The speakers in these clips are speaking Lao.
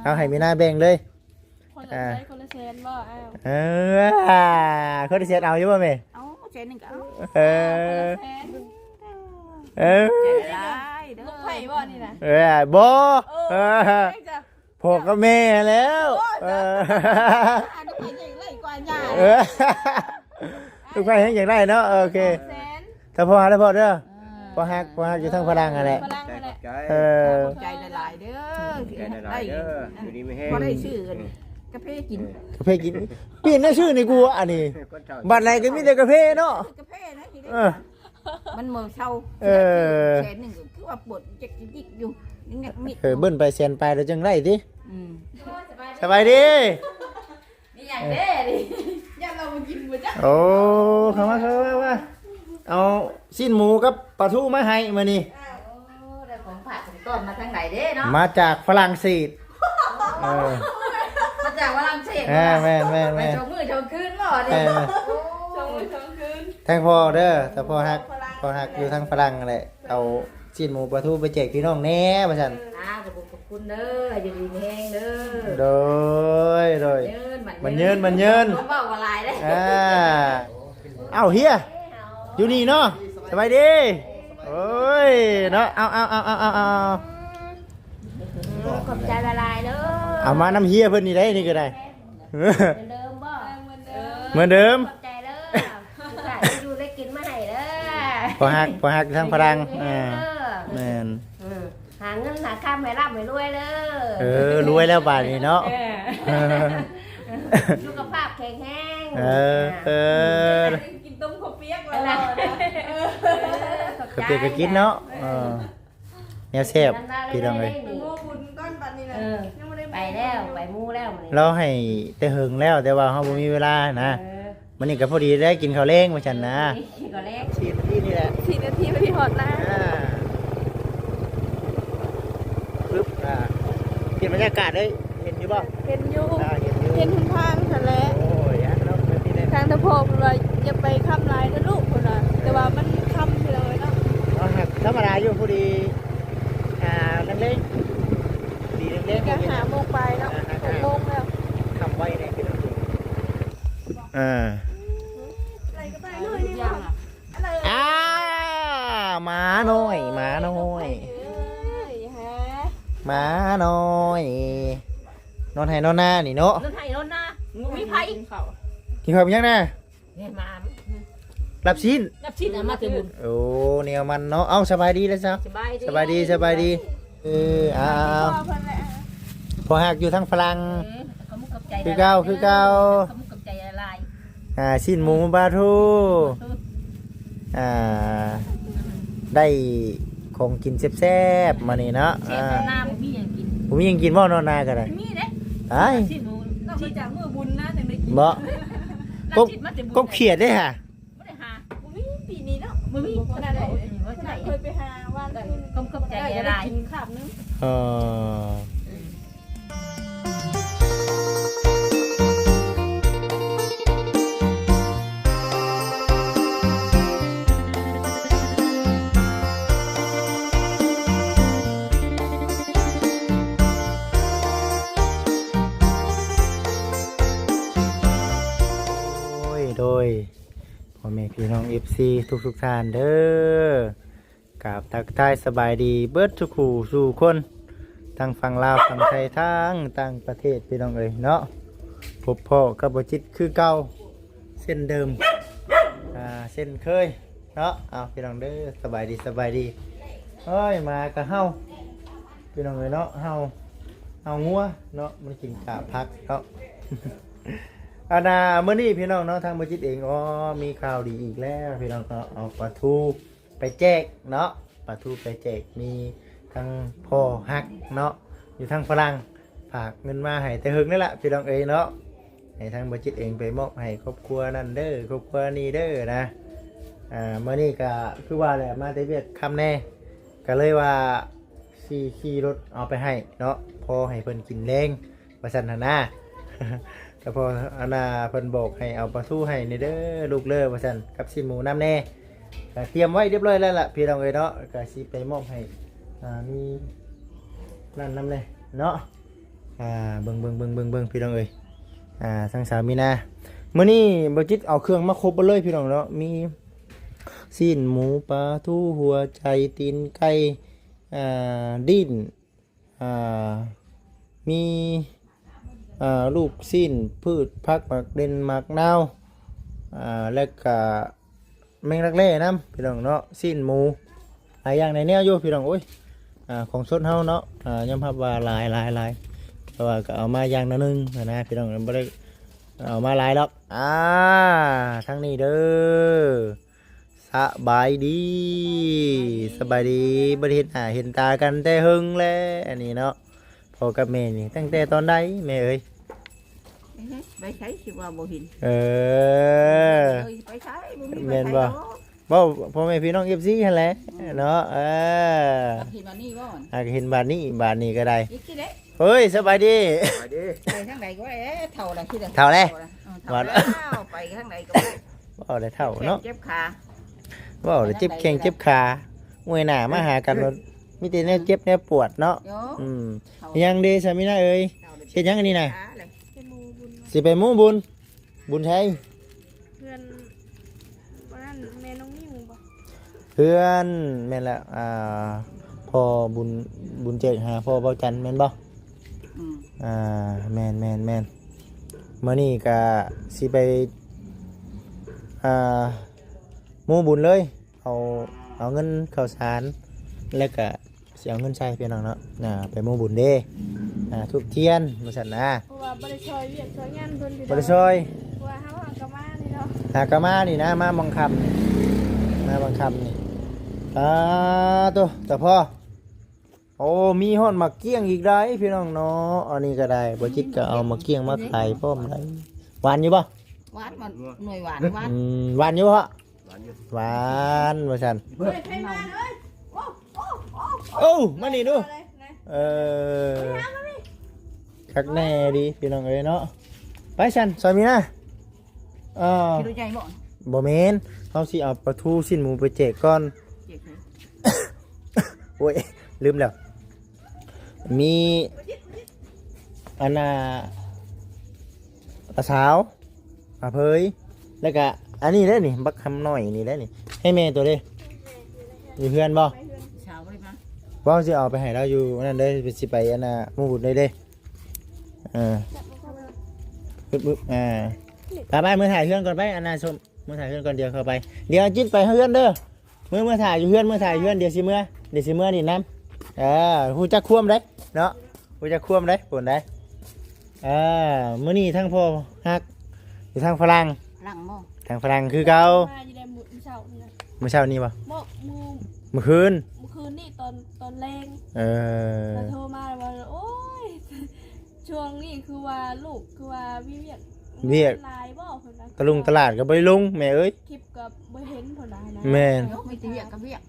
ເອົາໃຫ້ແມ່ນາແບ່ງເລີຍ ຄົນລະ ອ່າ ໃຊ້ຄົນລະແສນບໍ່? ອ້າວ ເອີ ອ່າ ຄົນລະແສນເອົາຢູ່ບໍ່ແມ່? ເອົາ ແສນໜຶ່ງກໍເອົາ ເອີ ຄົນລະແສນ ເອີ ໃຈຫຼາຍເດີ ລູກໃຜບໍ່ນີ້ນະ? ເອີ ບໍ່ ເອີ ເອີ ໃຜຈະ ພໍ່ກັບແມ່ແລ້ວ ໂອ້ຍ ເອີ ລູກໃຜໃຫຍ່ກວ່າຍ່າ ເອີ ລູກໃຜແຮງຢາກໄດ້ເນາະ ໂອເຄ ສອງແສນ ຖ້າພໍ່ຫາກແລ້ວພໍ່ເດີ ເອີ ພໍ່ຮັກ ພໍ່ຮັກຢູ່ທາງຝຣັ່ງຫັ້ນແຫຼະ ຝຣັ່ງຫັ້ນແຫຼະ ເອີ ຂອບໃຈຫຼາຍໆເດີ ຂອບໃຈຫຼາຍໆເດີ ຢູ່ດີມີແຮງ ພໍໄດ້ຊື້ອັນນີ້ ກາເຟກິນ ກາເຟກິນ ປ່ຽນແນວຊື່ນີ້ກູ ອັນນີ້ ເອີ ຄົນເຖົ້າ ບັດໃດກໍມີແຕ່ກາເຟເນາະ ກາເຟນະ ເອີ ມັນບໍ່ເຊົາ ເອີ ແສນໜຶ່ງກໍຄືວ່າປວດຈິກໆຢູ່ ຍັງມີ ເອີ ເບິ່ນໄປແສນປາຍແລ້ວຈັ່ງໄດ້ຕິ ອືມ ສະບາຍດີ ມີຫຍັງເດ້ນີ້ ຢ້ານລາວບໍ່ກິນບໍ່ຈັກ ໂອ້ ເຂົ້າມາ ເຂົ້າມາ ເຂົ້າມາ ເອົາຊີ້ນໝູກັບປາທູມາໃຫ້ມື້ນີ້ ໂອ້ ໄດ້ຂອງຝາກຂອງຕ້ອນມາທາງໃດເດ້ເນາະ ມາຈາກຝຣັ່ງເສດ ເອີ ມາຈາກຝຣັ່ງເສດ ເອີ ແມ່ນໆໆ ໄປສອງມື້ສອງຄືນບໍ່ນີ້ ເອີ ໂອ້ ສອງມື້ສອງຄືນ ທາງພໍ່ເດີ ທາງພໍ່ຮັກ ພໍ່ຮັກຢູ່ທາງຝຣັ່ງຫັ້ນແຫຼະ ເອົາຊີ້ນໝູປາທູໄປແຈກພີ່ນ້ອງແດ່ວ່າຊັ້ນ ອ່າ ຂອບຄຸນເດີ ຢູ່ດີມີແຮງເດີ ໂດຍ ໂດຍ ໝັ້ນຍືນ ໝັ້ນຍືນ ເວົ້າບໍ່ຫຼາຍເດ້ ອ່າ ເອົ້າ ເຮຍ ຢູ່ນີ້ເນາະ ສະບາຍດີ ໂອ້ຍ ເນາະ ເອົາ ເອົາ ຂອບໃຈຫຼາຍໆເດີ ເອົາມານຳເຮຍເພິ່ນນີ້ໄດ໋ ນີ້ກໍໄດ້ ເໝືອນເດີມບໍ່? ເໝືອນເດີມ ຂອບໃຈເດີ ຢູ່ໄດ້ກິນມາໃຫ້ເດີ ພໍ່ຮັກ ພໍ່ຮັກທາງຝຣັ່ງ ເອີ ແມ່ນ ຫາເງິນຫາຄຳໃຫ້ລ່ຳໃຫ້ລວຍເດີ ເອີ ລວຍແລ້ວບາດນີ້ເນາະ ເອີ ສຸຂະພາບແຂງແຮງ ເອີ ເອີ ກິນຕົ້ມເຂົ້າປຽກແລ້ວ ເອີ ເຂົ້າປຽກກໍກິນເນາະ ເອີ ເອີ ແນວແຊບພີ່ນ້ອງເອີຍ ໂອ້ ບຸນກ່ອນບັດນີ້ນະ ເອີ ຍັງບໍ່ໄດ້ ໄປແລ້ວ ໄປໝູ່ແລ້ວມື້ນີ້ ລາວໃຫ້ແຕ່ເຫິງແລ້ວ ແຕ່ວ່າເຮົາບໍ່ມີເວລານະ ເອີ ມື້ນີ້ກໍພໍດີໄດ້ກິນເຂົ້າແລງວ່າຊັ້ນນະ ກິນເຂົ້າແລງ ສີ່ນາທີນີ້ແຫຼະ ສີ່ນາທີພໍດີຮອດນາ ອ່າ ປຶບ ອ່າ ເປັນບັນຍາກາດເລີຍ ເຫັນຢູ່ບໍ່? ເຫັນຢູ່ ອ່າ ເຫັນຢູ່ ເຫັນຫົນທາງຫັ້ນແຫຼະ ໂອ້ຍ ອັນນັ້ນເນາະ ແບບນີ້ແຫຼະ ທາງເຈົ້າພໍ່ເພິ່ນວ່າ ຢ່າໄປຄ່ຳຫຼາຍເດີລູກ ເພິ່ນວ່າ ແຕ່ວ່າມັນຄ່ຳຢູ່ແລ້ວເນາະ ເນາະ ທຳມະດາຢູ່ ພໍດີ ອ່າ ແລງໆ ພໍດີແລງໆ ກໍຫ້າໂມງປາຍເນາະ ອ່າ ຫົກໂມງແລ້ວ ຄ່ຳໄວແດ່ພີ່ນ້ອງ ອ່າ ອາ ໝານ້ອຍ ໝານ້ອຍ ເອີຍ ໝານ້ອຍ ນອນໄຮ່ນອນນານີ້ເນາະ ນອນໄຮ່ນອນນາ ບໍ່ມີໃຜ ກິນເຂົ້າຫຍັງນະ? ແມ່ນ ມາ ລາບຊີ້ນ ລາບຊີ້ນ ເອົາມາແຕ່ບຸນ ໂອ້ ແນວມັນເນາະ ເອົ້າ ສະບາຍດີແລ້ວຊະ ສະບາຍດີ ສະບາຍດີ ສະບາຍດີ ເອີ ເອົາ ພໍ່ເພິ່ນແຫຼະ ພໍ່ຮັກຢູ່ທາງຝຣັ່ງ ເອີ ຂອບໃຈ ຄືເກົ່າ ຄືເກົ່າ ຂອບໃຈຫຼາຍໆ ອ່າ ຊີ້ນໝູປາທູ ອ່າ ໄດ້ຂອງກິນແຊບໆ ມື້ນີ້ເນາະ ແຊບ ອ່າ ນອນນາບໍ່ມີຫຍັງກິນ ບໍ່ມີຫຍັງກິນບໍ່? ນອນນາກໍໄດ້ ມີເດ້ ອ້າຍ ຊີ້ນໝູ ນອກຈາກມື້ບຸນນະ ຈັ່ງໄດ້ກິນ ບໍ່ ລາບຊີ້ນມາແຕ່ບຸນ ກົບຂຽດເດ້ຫະ ບໍ່ໄດ້ຫາ ບໍ່ມີປີນີ້ເນາະ ບໍ່ມີ ບໍ່ໄດ້ ບໍ່ໄດ້ ເຄີຍໄປຫາວານ ຂອບໃຈຫຼາຍໆ ກິນຄາບໜຶ່ງ ເອີ ໂດຍ ໂດຍ ພໍ່ແມ່ພີ່ນ້ອງເອັຟຊີທຸກໆທ່ານເດີ ກາບທັກທາຍສະບາຍດີເບິດທຸກຜູ້ສູ່ຄົນ ທັງຝັ່ງລາວຝັ່ງໄທ ທັງຕ່າງປະເທດ ພີ່ນ້ອງເອີຍເນາະ ພົບພໍ້ກັບບໍ່ຈິດຄືເກົ່າ ເຊັ່ນເດີມ ອ່າ ເຊັ່ນເຄີຍເນາະ ເອົາ ພີ່ນ້ອງເດີ ສະບາຍດີ ສະບາຍດີ ເອີຍ ໝາກະເຫົ່າ ພີ່ນ້ອງເອີຍເນາະ ເຫົ່າ ເຫົ່າງົວເນາະ ມັນກິນກາບຜັກເນາະ ອັນນ່າ ມື້ນີ້ພີ່ນ້ອງເນາະ ທາງບໍ່ຈິດເອງ ອໍ ມີຂ່າວດີອີກແລ້ວ ພີ່ນ້ອງເນາະ ເອົາປາທູ ໄປແຈກເນາະ ປາທູໄປແຈກ ມີທັງພໍ່ຮັກເນາະ ຢູ່ທາງຝຣັ່ງ ຝາກເງິນມາໃຫ້ແຕ່ເຫິງແລ້ວລະ ພີ່ນ້ອງເອີຍເນາະ ໃຫ້ທາງບໍ່ຈິດເອງໄປມອບໃຫ້ຄອບຄົວນັ້ນເດີ ຄອບຄົວນີ້ເດີນະ ອ່າ ມື້ນີ້ກະຄືວ່າແຫຼະ ມາແຕ່ວຽກຄ່ຳແດ່ ກະເລີຍວ່າຊິຂີ່ລົດເອົາໄປໃຫ້ເນາະ ພໍໃຫ້ເພິ່ນກິນແລງ ວ່າຊັ້ນຫັ້ນນາ ກໍພໍອັນນ່າເພິ່ນບອກໃຫ້ເອົາປາທູໃຫ້ແດ່ເດີລູກເດີ ວ່າຊັ້ນ ກັບຊີ້ນໝູນຳແດ່ ກໍຕຽມໄວ້ຮຽບຮ້ອຍແລ້ວລະ ພີ່ນ້ອງເອີຍເນາະ ກໍຊິໄປມອບໃຫ້ ອ່າ ມີນັ້ນນຳແດ່ເນາະ ອ່າ ເບິ່ງ ເບິ່ງ ເບິ່ງ ເບິ່ງ ເບິ່ງ ພີ່ນ້ອງເອີຍ ອ່າ ທາງສາວມີນາ ມື້ນີ້ບ່າວຈິດເອົາເຄື່ອງມາຄົບເບິດເລີຍພີ່ນ້ອງເນາະ ມີຊີ້ນໝູ ປາທູ ຫົວໃຈ ຕີນໄກ່ ອ່າ ດີ້ນ ອ່າ ມີ ອ່າ ລູກຊີ້ນ ພືດ ຜັກ ໝາກເດັ່ນ ໝາກນາວ ອ່າ ແລະກະ ແມງລັກແຮ້ນຳພີ່ນ້ອງເນາະ ຊີ້ນໝູ ຫຼາຍຢ່າງຫຼາຍແນວຢູ່ພີ່ນ້ອງ ໂອ້ຍ ອ່າ ຂອງສົດເຮົາເນາະ ອ່າ ຍອມຮັບວ່າຫຼາຍ ຫຼາຍ ຫຼາຍ ແຕ່ວ່າກໍເອົາມາຢ່າງໜ້ອຍໜຶ່ງຫັ້ນນະພີ່ນ້ອງ ບໍ່ໄດ້ເອົາມາຫຼາຍດອກ ອ່າ ທາງນີ້ເດີ ສະບາຍດີ ສະບາຍດີ ສະບາຍດີ ບໍ່ໄດ້ເຫັນໜ້າເຫັນຕາກັນແຕ່ເຫິງແລ້ວ ອັນນີ້ເນາະ ພໍ່ກັບແມ່ນີ້ ຕັ້ງແຕ່ຕອນໃດແມ່ເອີຍ? ໄປໃສຊິວ່າບໍ່ເຫັນ ເອີ ເອີ ໄປໃສບໍ່ມີ ແມ່ນບໍ່? ເວົ້າພໍ່ແມ່ພີ່ນ້ອງເອັຟຊີຫັ້ນແຫຼະເນາະ ເອີ ເຫັນບາດນີ້ບໍ່ ຫາກເຫັນບາດນີ້ ບາດນີ້ກໍໄດ້ ເອີຍ ສະບາຍດີ ສະບາຍດີ ໄປທາງໃດກໍໄດ້ ເຖົ້າແລ້ວ ເຖົ້າແລ້ວ ເອີ ເຖົ້າແລ້ວ ໄປທາງໃດກໍໄດ້ ເວົ້າໄດ້ເຖົ້າເນາະ ເຈັບແຂ້ງເຈັບຂາ ເວົ້າໄດ້ເຈັບແຂ້ງເຈັບຂາ ເມື່ອຍໜ້າມາຫາກັນ ມີແຕ່ແນວເຈັບແນວປວດເນາະ ອືມ ຍັງເດ ສາມີນາເອີຍ ເຮັດຫຍັງອັນນີ້ນະ ຊິໄປໝູບຸນ ບຸນໃສ? ເພື່ອນ ບໍ່ນັ້ນແມ່ນ້ອງນິວບໍ່? ເພື່ອນ ແມ່ນແລ້ວ ອ່າ ພໍ່ບຸນ ບຸນແຈກຫາພໍ່ເບົາຈັນແມ່ນບໍ່? ອືມ ອ່າ ແມ່ນໆໆ ມື້ນີ້ກະຊິໄປ ອ່າ ໝູບຸນເລີຍ ເອົາ ເອົາເງິນເຂົ້າສານ ແລ້ວກະ ຊິເອົາເງິນໃສ່ພີ່ນ້ອງເນາະ ອ່າ ໄປໝູບຸນເດ້ ອ່າ ທູບທຽນວ່າຊັ້ນນະ ເພາະວ່າບໍ່ໄດ້ຊ່ອຍວຽກຊ່ອຍງານເພິ່ນ ບໍ່ໄດ້ຊ່ອຍ ເພາະວ່າເຮົາຫາກໍມານີ້ເນາະ ຫາກໍມານີ້ນະ ມາບັງຄຳ ມາບັງຄຳນີ້ ອ່າ ໂຕ ຕາພໍ່ ໂອ້ ມີຮອດໝາກກ້ຽງອີກໄດ໋ພີ່ນ້ອງເນາະ ອັນນີ້ກໍໄດ້ ບໍ່ຈິດກໍເອົາໝາກກ້ຽງມາຂາຍພ້ອມໄດ໋ ຫວານຢູ່ບໍ່? ຫວານ ມັນໜ່ວຍຫວານ ຫວານ ອືມ ຫວານຢູ່ບໍ່? ຫວານຢູ່ ຫວານວ່າຊັ້ນ ເຮີ້ຍ ໃຜມາເອີຍ ໂອ້ ໂອ້ ໂອ້ ໂອ້ ມານີ້ດູ ເອີ ມາຫາມານີ້ ຄັກແນ່ດີພີ່ນ້ອງເອີຍເນາະ ໄປຊັ້ນ ສາມີນາ ເອີ ກິໂລໃຫຍ່ບໍ່? ບໍ່ແມ່ນ ເຮົາຊິເອົາປາທູຊີ້ນໝູໄປແຈກກ່ອນ ແຈກໃຜ? ໂອ້ຍ ລືມແລ້ວ ມີ ອັນນ່າ ປາສາວ ປາເຜີຍ ແລ້ວກະອັນນີ້ເດ້ນີ້ ບັກຄຳນ້ອຍນີ້ເດ້ນີ້ ໃຫ້ແມ່ໂຕເດ້ ຢູ່ເຮືອນບໍ່? ເຮົາຊິເອົາໄປໃຫ້ລາວຢູ່ອັນນັ້ນເດ້ ຊິໄປອັນນ່າໝູບຸນເດ້ ເອີ ອຶບໆ ອ່າ ໄປໆ ເມືອຖ່າຍເຮືອນກ່ອນໄປ ອັນນ່າ ຊົມ ເມືອຖ່າຍເຮືອນກ່ອນ ດຽວເຂົ້າໄປ ດຽວຈິດໄປເຮືອນເດີ ເມືອ ເມືອຖ່າຍຢູ່ເຮືອນ ເມືອຖ່າຍຢູ່ເຮືອນ ດຽວຊິເມືອ ດຽວຊິເມືອຫຼິ້ນນຳ ເອີ ຮູ້ຈັກຄວາມເດ້ເນາະ ຮູ້ຈັກຄວາມເດ້ ພຸ້ນໃດ ເອີ ມື້ນີ້ທັງພໍ່ຮັກ ຢູ່ທາງຝຣັ່ງ ຝຣັ່ງບໍ່? ທາງຝຣັ່ງຄືເກົ່າ ມາຢູ່ໃນມື້ເຊົ້ານີ້ນະ ມື້ເຊົ້ານີ້ບໍ່? ບໍ່ ມື້ ມື້ຄືນ ມື້ຄືນນີ້ຕອນ ຕອນແລງ ເອີ ລາວໂທມາວ່າ ໂອ້ຍ ຊ່ວງນີ້ຄືວ່າລູກຄືວ່າມີວຽກ ວຽກ ວຽກຫຼາຍບໍ່ ເພິ່ນວ່າ ຕະລຸງຕະຫຼາດກໍບໍ່ໄດ້ລົງແມ່ເອີຍ ຄລິບກໍບໍ່ເຫັນ ເພິ່ນວ່ານະ ແມ່ນ ມີແຕ່ວຽກກັບວຽກ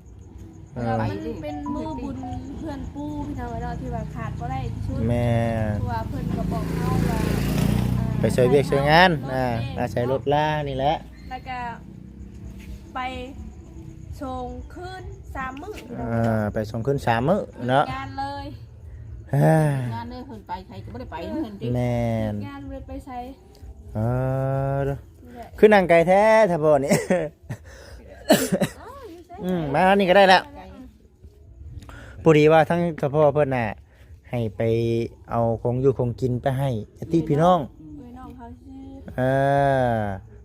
ເອີ ແລ້ວມັນເປັນມື້ບຸນເຮືອນປູ່ພີ່ນ້ອງເອີຍເນາະ ທີ່ວ່າຂາດບໍ່ໄດ້ທີ່ສຸດ ແມ່ນ ເພາະວ່າເພິ່ນກໍບອກເຮົາວ່າ ອ່າ ໄປຊ່ອຍວຽກຊ່ອຍງານ ອາ ອາໄສລົດລານີ້ແຫຼະ ແລ້ວກໍໄປສອງຄືນສາມມື້ ອ່າ ໄປສອງຄືນສາມມື້ເນາະ ງານເລີຍ ເອີ ງານເລີຍ ເພິ່ນໄປໃສກໍບໍ່ໄດ້ໄປເພິ່ນຕິ ແມ່ນ ງານບໍ່ໄດ້ໄປໃສ ເອີ ຄືນັ່ງໄກແທ້ ຖ້າບໍ່ນີ້ ອືມ ມານີ້ກໍໄດ້ແລ້ວ ພໍດີວ່າທາງສະພໍເພິ່ນນະ ໃຫ້ໄປເອົາຂອງຢູ່ຂອງກິນໄປໃຫ້ຍາດຕິພີ່ນ້ອງ ເອີ ນ້ອງເຂົາຊື່ ເອີ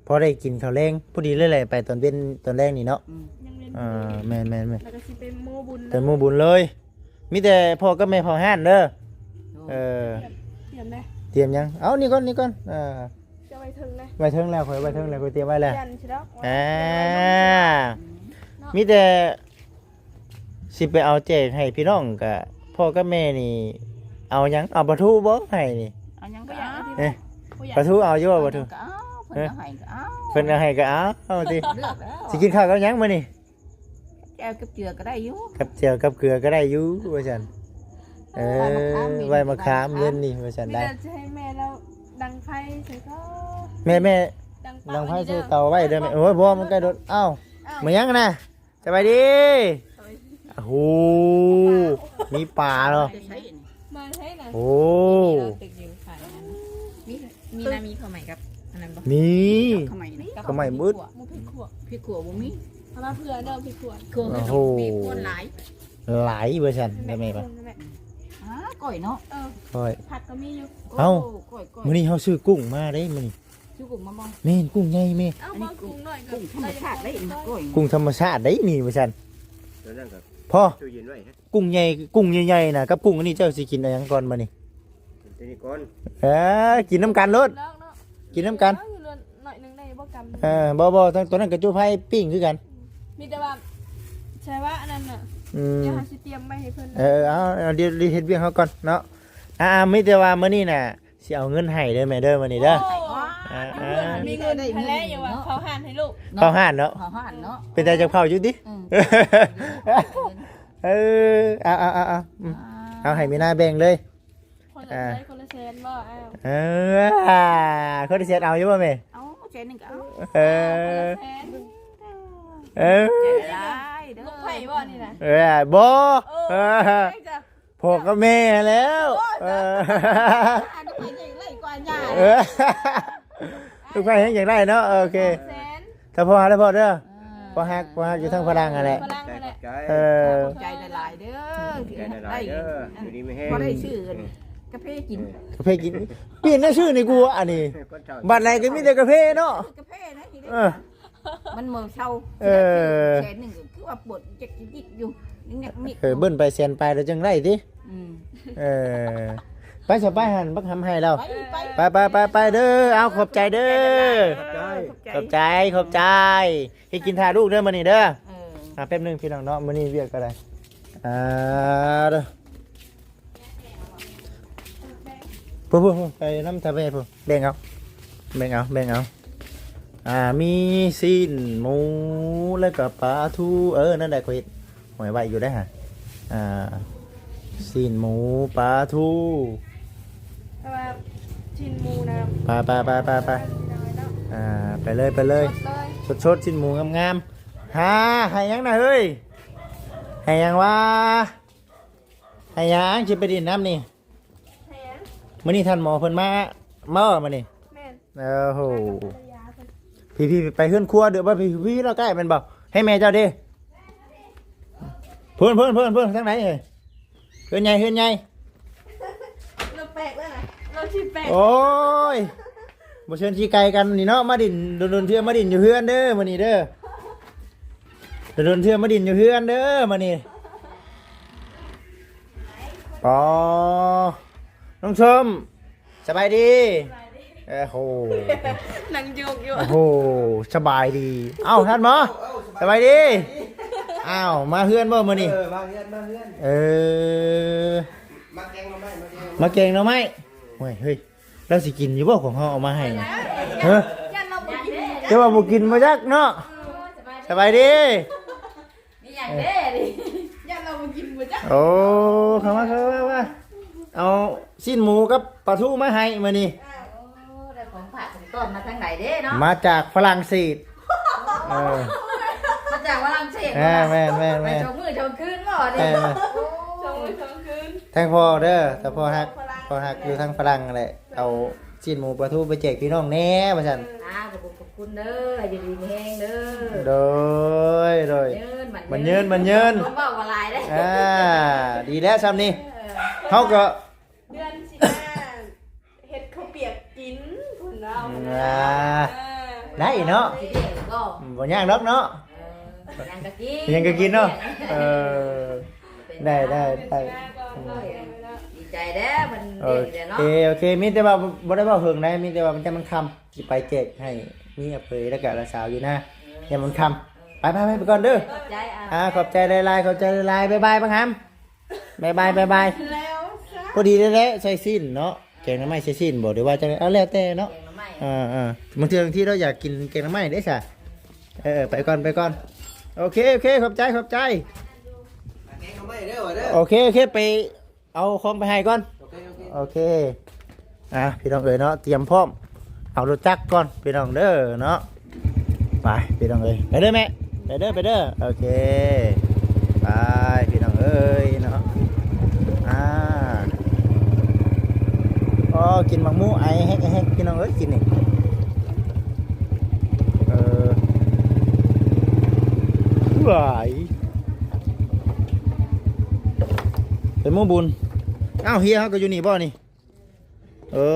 ພໍໄດ້ກິນເຂົ້າແລງ ພໍດີເລີຍແຫຼະ ໄປຕອນເວັນຕອນແລງນີ້ເນາະ ອືມ ຍັງເວັນ ເອີ ແມ່ນໆໆ ແລ້ວກໍຊິໄປໝູບຸນ ໄປໝູບຸນເລີຍ ມີແຕ່ພໍ່ກັບແມ່ເຝົ້າຮ້ານເດີ ໂອ້ ເອີ ຕຽມ ຕຽມແດ່ ຕຽມຫຍັງ ເອົານີ້ກ່ອນ ນີ້ກ່ອນ ເອີ ຈະໄວ້ເທິງແດ່ ໄວ້ເທິງແລ້ວ ຂ້ອຍໄວ້ເທິງແລ້ວ ຂ້ອຍຕຽມໄວ້ແລ້ວ ຢ້ານຊິດອກ ອ່າ ເນາະ ມີແຕ່ ຊິໄປເອົາແຈກໃຫ້ພີ່ນ້ອງ ກະພໍ່ກັບແມ່ນີ້ ເອົາຫຍັງ ເອົາປາທູບໍ່ໃຫ້ນີ້ ເອົາຫຍັງກໍເອົາ ເອີ ປາທູເອົາຢູ່ບໍ່ ປາທູ ເອີ ເພິ່ນເອົາໃຫ້ກໍເອົາ ເພິ່ນເອົາໃຫ້ກໍເອົາ ເອົາຕິ ເລືອກແລ້ວ ຊິກິນເຂົ້າກັບຫຍັງມື້ນີ້ ແຈ່ວກັບເຈືອກໍໄດ້ຢູ່ ກັບແຈ່ວກັບເກືອກໍໄດ້ຢູ່ ວ່າຊັ້ນ ເອີ ໄວ້ມະຂາມເຢັນນີ້ ວ່າຊັ້ນ ໄດ້ ມີແຕ່ຈະໃຫ້ແມ່ລາວດັງໄຟໃສ່ກໍ ແມ່ ແມ່ ດັງໄຟໃສ່ເຕົາໄວ້ເດີແມ່ ໂອ້ຍ ບໍ່ ມັນໃກ້ໂດນ ອ້າວ ມາຫຍັງນະ ສະບາຍດີ ໂອ້ໂຫ ມີປາເນາະ ມາໃສນະ ໂອ້ ມີເຂົ້າໃໝ່ກັບອັນນັ້ນບໍ່? ມີ ເຂົ້າໃໝ່ນີ້ ເຂົ້າໃໝ່ເບິດ ໝູ່ເຜັດຂົ້ວ ເຜັດຂົ້ວບໍ່ມີ ເອົາມາເຜື່ອເດີ ເຜັດຂົ້ວ ເຂົ້ວ ໂອ້ໂຫ ມີຄົນຫຼາຍ ຫຼາຍວ່າຊັ້ນ ໄດ້ແມ່ປະ? ອ່າ ກ້ອຍເນາະ ເອີ ກ້ອຍ ຜັດກໍມີຢູ່ ເອົ້າ ໂອ້ ກ້ອຍໆ ມື້ນີ້ເຮົາຊື້ກຸ້ງມາເດ້ມື້ນີ້ ຊື້ກຸ້ງມາບໍ່? ແມ່ນ ກຸ້ງໃຫຍ່ແມ່ ເອົ້າ ອັນນີ້ ບໍ່ ກຸ້ງ ກຸ້ງນ້ອຍ ກຸ້ງທຳມະຊາດເດ້ ກ້ອຍ ກຸ້ງທຳມະຊາດເດ້ນີ້ວ່າຊັ້ນ ຕົວນັ້ນກໍພໍ ຕູ້ເຢັນໄວ້ ກຸ້ງໃຫຍ່ ກຸ້ງໃຫຍ່ໆນະ ກັບກຸ້ງອັນນີ້ ເຈົ້າຊິກິນອັນຫຍັງກ່ອນບັດນີ້? ກິນຕົວນີ້ກ່ອນ ເອີ ກິນນຳກັນໂລດ ເນາະ ເນາະ ກິນນຳກັນ ເອີ ຢູ່ເຮືອນໜ້ອຍໜຶ່ງໄດ້ບໍ່ ກຳ ເອີ ບໍ່ ບໍ່ ທັງຕົວນັ້ນກັບຈຸໄພປີ້ງຄືກັນ ມີແຕ່ວ່າ ໃຊ່ວ່າອັນນັ້ນນະ ອືມ ດຽວເຮົາຊິຕຽມໄວ້ໃຫ້ເພິ່ນ ເອີ ເອົາ ເອົາ ດຽວ ດຽວເຮັດວຽກເຮົາກ່ອນເນາະ ອ່າ ມີແຕ່ວ່າມື້ນີ້ນະ ຊິເອົາເງິນໃຫ້ເດີແມ່ເດີມື້ນີ້ເດີ ໂອ້ຍ ອ່າ ອ່າ ມີເງິນໃຫ້ແລ້ວ ຢ່າວ່າເຂົ້າຮ້ານໃຫ້ລູກ ເຂົ້າຮ້ານເນາະ ເຂົ້າຮ້ານເນາະ ເປັນຕາຈັບເຂົ້າຢູ່ຕິ ອືມ ເອີ ເອົາ ເອົາ ເອົາ ເອົາ ອືມ ອ່າ ເອົາໃຫ້ມີນາແບ່ງເລີຍ ຄົນລະ ອ່າ ຄົນລະແສນບໍ່ ອ້າວ ເອີ ອ່າ ຄົນລະແສນເອົາຢູ່ບໍ່ແມ່? ເອົາ ແສນໜຶ່ງກໍເອົາ ເອີ ຄົນລະແສນ ເອີ ໃຈຫຼາຍເດີ ລູກໃຜບໍ່ນີ້ນະ? ເອີ ບໍ່ ເອີ ເອີ ໃຜຈ້ະ? ພໍ່ກັບແມ່ແລ້ວ ໂອ້ຍ ເອີ ລູກໃຜແຮ່ງຢາກໄດ້ກວ່າຫຍ້າ ເອີ ລູກໃຜແຮ່ງຢາກໄດ້ເນາະ ໂອເຄ ສອງແສນ ຖ້າພໍ່ຫາກແລ້ວພໍ່ເດີ ອ່າ ພໍ່ຮັກ ພໍ່ຮັກຢູ່ທາງຝຣັ່ງຫັ້ນແຫຼະ ຝຣັ່ງຫັ້ນແຫຼະ ເອີ ຂອບໃຈຫຼາຍໆເດີ ຂອບໃຈຫຼາຍໆເດີ ຢູ່ດີມີແຮງ ພໍໄດ້ຊື້ ອືມ ກາເຟກິນ ກາເຟກິນ ປ່ຽນແນວຊື້ນີ້ກູ ອັນນີ້ ຄົນເຖົ້າ ບັດໃດກໍມີແຕ່ກາເຟເນາະ ກາເຟນະ ເອີ ມັນບໍ່ເຊົາ ເອີ ແສນໜຶ່ງກໍຄືວ່າປວດຈັກຈິກຢູ່ ຍັກມິກ ເອີ ເບິ່ນໄປແສນປາຍແລ້ວຈັ່ງໄດ້ຕິ ອືມ ເອີ ໄປຊະ ໄປຫັ້ນ ບັກຫຳໃຫ້ແລ້ວ ໄປ ໄປ ໄປ ໄປ ໄປເດີ ເອົາ ຂອບໃຈເດີ ຂອບໃຈ ຂອບໃຈ ຂອບໃຈ ເຮັດກິນຖ້າລູກເດີມື້ນີ້ເດີ ເອີ ອ່າ ແປັບໜຶ່ງພີ່ນ້ອງເນາະ ມື້ນີ້ວຽກກໍໄດ້ ອ່າ ເດີ ພຸ້ນໆໆ ໄປນຳທ່າແມ່ພຸ້ນ ແບ່ງເອົາ ແບ່ງເອົາ ແບ່ງເອົາ ອ່າ ມີຊີ້ນໝູ ແລ້ວກໍປາທູ ເອີ ນັ້ນແຫຼະ ຂ້ອຍເຮັດຫອຍໄວ້ຢູ່ໄດ໋ຫະ ອ່າ ຊີ້ນໝູ ປາທູ ແຕ່ວ່າຊີ້ນໝູນະ ໄປໆໆໆໆ ອ່າ ໄປເລີຍ ໄປເລີຍ ສົດໆ ຊີ້ນໝູງາມໆ ຫາ ໃຫ້ຫຍັງນະເຮີ້ຍ ໃຫ້ຫຍັງວະ? ໃຫ້ຫຍັງ ຊິໄປຫຼິ້ນນຳນີ້? ໃຫ້ຫຍັງ? ມື້ນີ້ທ່ານໝໍເພິ່ນມາ ມາບໍ່ມື້ນີ້? ແມ່ນ ໂອ້ໂຫ ມາກັບພັນລະຍາເພິ່ນ ພີ່ໆ ໄປເຮືອນຄົວເດີ ບໍ່ ພີ່ໆ ເລາໃກ້ແມ່ນບໍ່? ໃຫ້ແມ່ເຈົ້າເດ້ ເພິ່ນ ເພິ່ນ ເພິ່ນ ເພິ່ນ ທາງໃດເອີຍ? ເຮືອນໃຫຍ່ ເຮືອນໃຫຍ່ ລົດແປກແລ້ວນະ ລົດຊິແປກ ໂອ້ຍ ບໍ່ເຊີນຊິໄກກັນນີ້ເນາະ ມາດິນ ດົນໆ ເທື່ອມາດິນຢູ່ເຮືອນເດີມື້ນີ້ເດີ ດົນໆ ເທື່ອມາດິນຢູ່ເຮືອນເດີມື້ນີ້ ອໍ ນ້ອງຊົມ ສະບາຍດີ ເອີ ໂຫ ນັ່ງໂຍກຢູ່ ໂອ້ໂຫ ສະບາຍດີ ເອົ້າ ທ່ານໝໍ ສະບາຍດີ ອ້າວ ມາເຮືອນບໍ່ມື້ນີ້? ເອີ ມາເຮືອນ ມາເຮືອນ ເອີ ມາແກງໜໍ່ໄມ້ ມາແກງ ມາແກງໜໍ່ໄມ້ ໂອ້ຍ ເຮີ້ຍ ລາວຊິກິນຢູ່ບໍ່ຂອງເຮົາເອົາມາໃຫ້ນະ? ເຮີ້ຍ ຢ້ານລາວບໍ່ກິນ ແຕ່ວ່າບໍ່ກິນບໍ່ຈັກເນາະ ເອີ ສະບາຍດີ ມີຫຍັງເດ້ນີ້ ຢ້ານລາວບໍ່ກິນບໍ່ຈັກ ໂອ້ ເຂົ້າມາ ເຂົ້າມາ ເຂົ້າມາ ເອົາຊີ້ນໝູກັບປາທູມາໃຫ້ມື້ນີ້ ໂອ້ ໄດ້ຂອງຝາກຂອງຕ້ອນມາທາງໃດເດ້ເນາະ ມາຈາກຝຣັ່ງເສດ ເອີ ມາຈາກຝຣັ່ງເສດ ເອີ ເນາະ ແມ່ນໆໆ ໄປສອງມື້ສອງຄືນບໍ່ນີ້ ເອີ ໂອ້ ສອງມື້ສອງຄືນ ທາງພໍ່ເດີ ທາງພໍ່ຮັກ ພໍ່ຮັກຢູ່ທາງຝຣັ່ງຫັ້ນແຫຼະ ເອົາຊີ້ນໝູປາທູໄປແຈກພີ່ນ້ອງແດ່ວ່າຊັ້ນ ອ່າ ຂອບຄຸນ ຂອບຄຸນເດີ ຢູ່ດີມີແຮງເດີ ໂດຍ ໂດຍ ໝັ້ນຍືນ ໝັ້ນຍືນ ໝັ້ນຍືນ ເວົ້າບໍ່ຫຼາຍເດ້ ອ່າ ດີແລ້ວຊ່ຳນີ້ ເອີ ເຮົາກໍ ເດືອນສິບຫ້າ ເຮັດເຂົ້າປຽກກິນພຸ້ນເນາະ ອ່າ ເອີ ໄດ້ເນາະ ຊິໄດ້ບໍ່? ບໍ່ຍາກດອກເນາະ ເອີ ຫຍັງກໍກິນ ຫຍັງກໍກິນເນາະ ເອີ ໄດ້ ໄດ້ ໄດ້ ເອີ ດີໃຈແດ່ເພິ່ນ ໂອເຄ ໂອເຄ ມີແຕ່ວ່າບໍ່ໄດ້ເວົ້າເຖິງໃດ ມີແຕ່ວ່າມັນ ມັນຄ່ຳ ຊິໄປແຈກໃຫ້ເມຍເຜີຍ ແລ້ວກະຫຼານສາວຢູ່ນາ ເອີ ຍາມມັນຄ່ຳ ໄປ ໄປ ໄປ ໄປກ່ອນເດີ ຂອບໃຈ ອ່າ ອ່າ ຂອບໃຈຫຼາຍໆ ຂອບໃຈຫຼາຍໆ ບາຍບາຍ ບັກຫຳ ບາຍບາຍ ບາຍບາຍ ແລ້ວຊະ ພໍດີແລ້ວ ໃສ່ຊີ້ນເນາະ ແກງໜໍ່ໄມ້ໃສ່ຊີ້ນບໍ່ ຫຼືວ່າຈັ່ງໃດ ເອົາແລ້ວແຕ່ເນາະ ແກງໜໍ່ໄມ້ ເອີໆ ບາງເທື່ອ ບາງທີເຮົາຢາກກິນແກງໜໍ່ໄມ້ເດ້ຊະ ເອີໆ ໄປກ່ອນ ໄປກ່ອນ ໂອເຄ ໂອເຄ ຂອບໃຈ ຂອບໃຈ ແກງໜໍ່ໄມ້ເດີ ວ່າເດີ ໂອເຄ ໂອເຄ ໄປ ເອົາຂອງໄປໃຫ້ກ່ອນ ໂອເຄ ໂອເຄ ໂອເຄ ອ່າ ພີ່ນ້ອງເອີຍເນາະ ຕຽມພ້ອມ ເອົາລົດຈັກກ່ອນ ພີ່ນ້ອງເດີເນາະ ໄປ ພີ່ນ້ອງເອີຍ ໄປເດີແມ່ ໄປເດີ ໄປເດີ ໂອເຄ ໄປ ພີ່ນ້ອງເອີຍເນາະ ອ່າ ອໍ ກິນໝາກໝູ ໄອແຮກໆ ພີ່ນ້ອງເອີຍ ກິນນີ້ ເອີ ຫວາຍ ເປັນໝູບຸນ. ອ້າວ ເຮຍເຮົາກໍຢູ່ນີ້ບໍ່ນີ້? ເອີ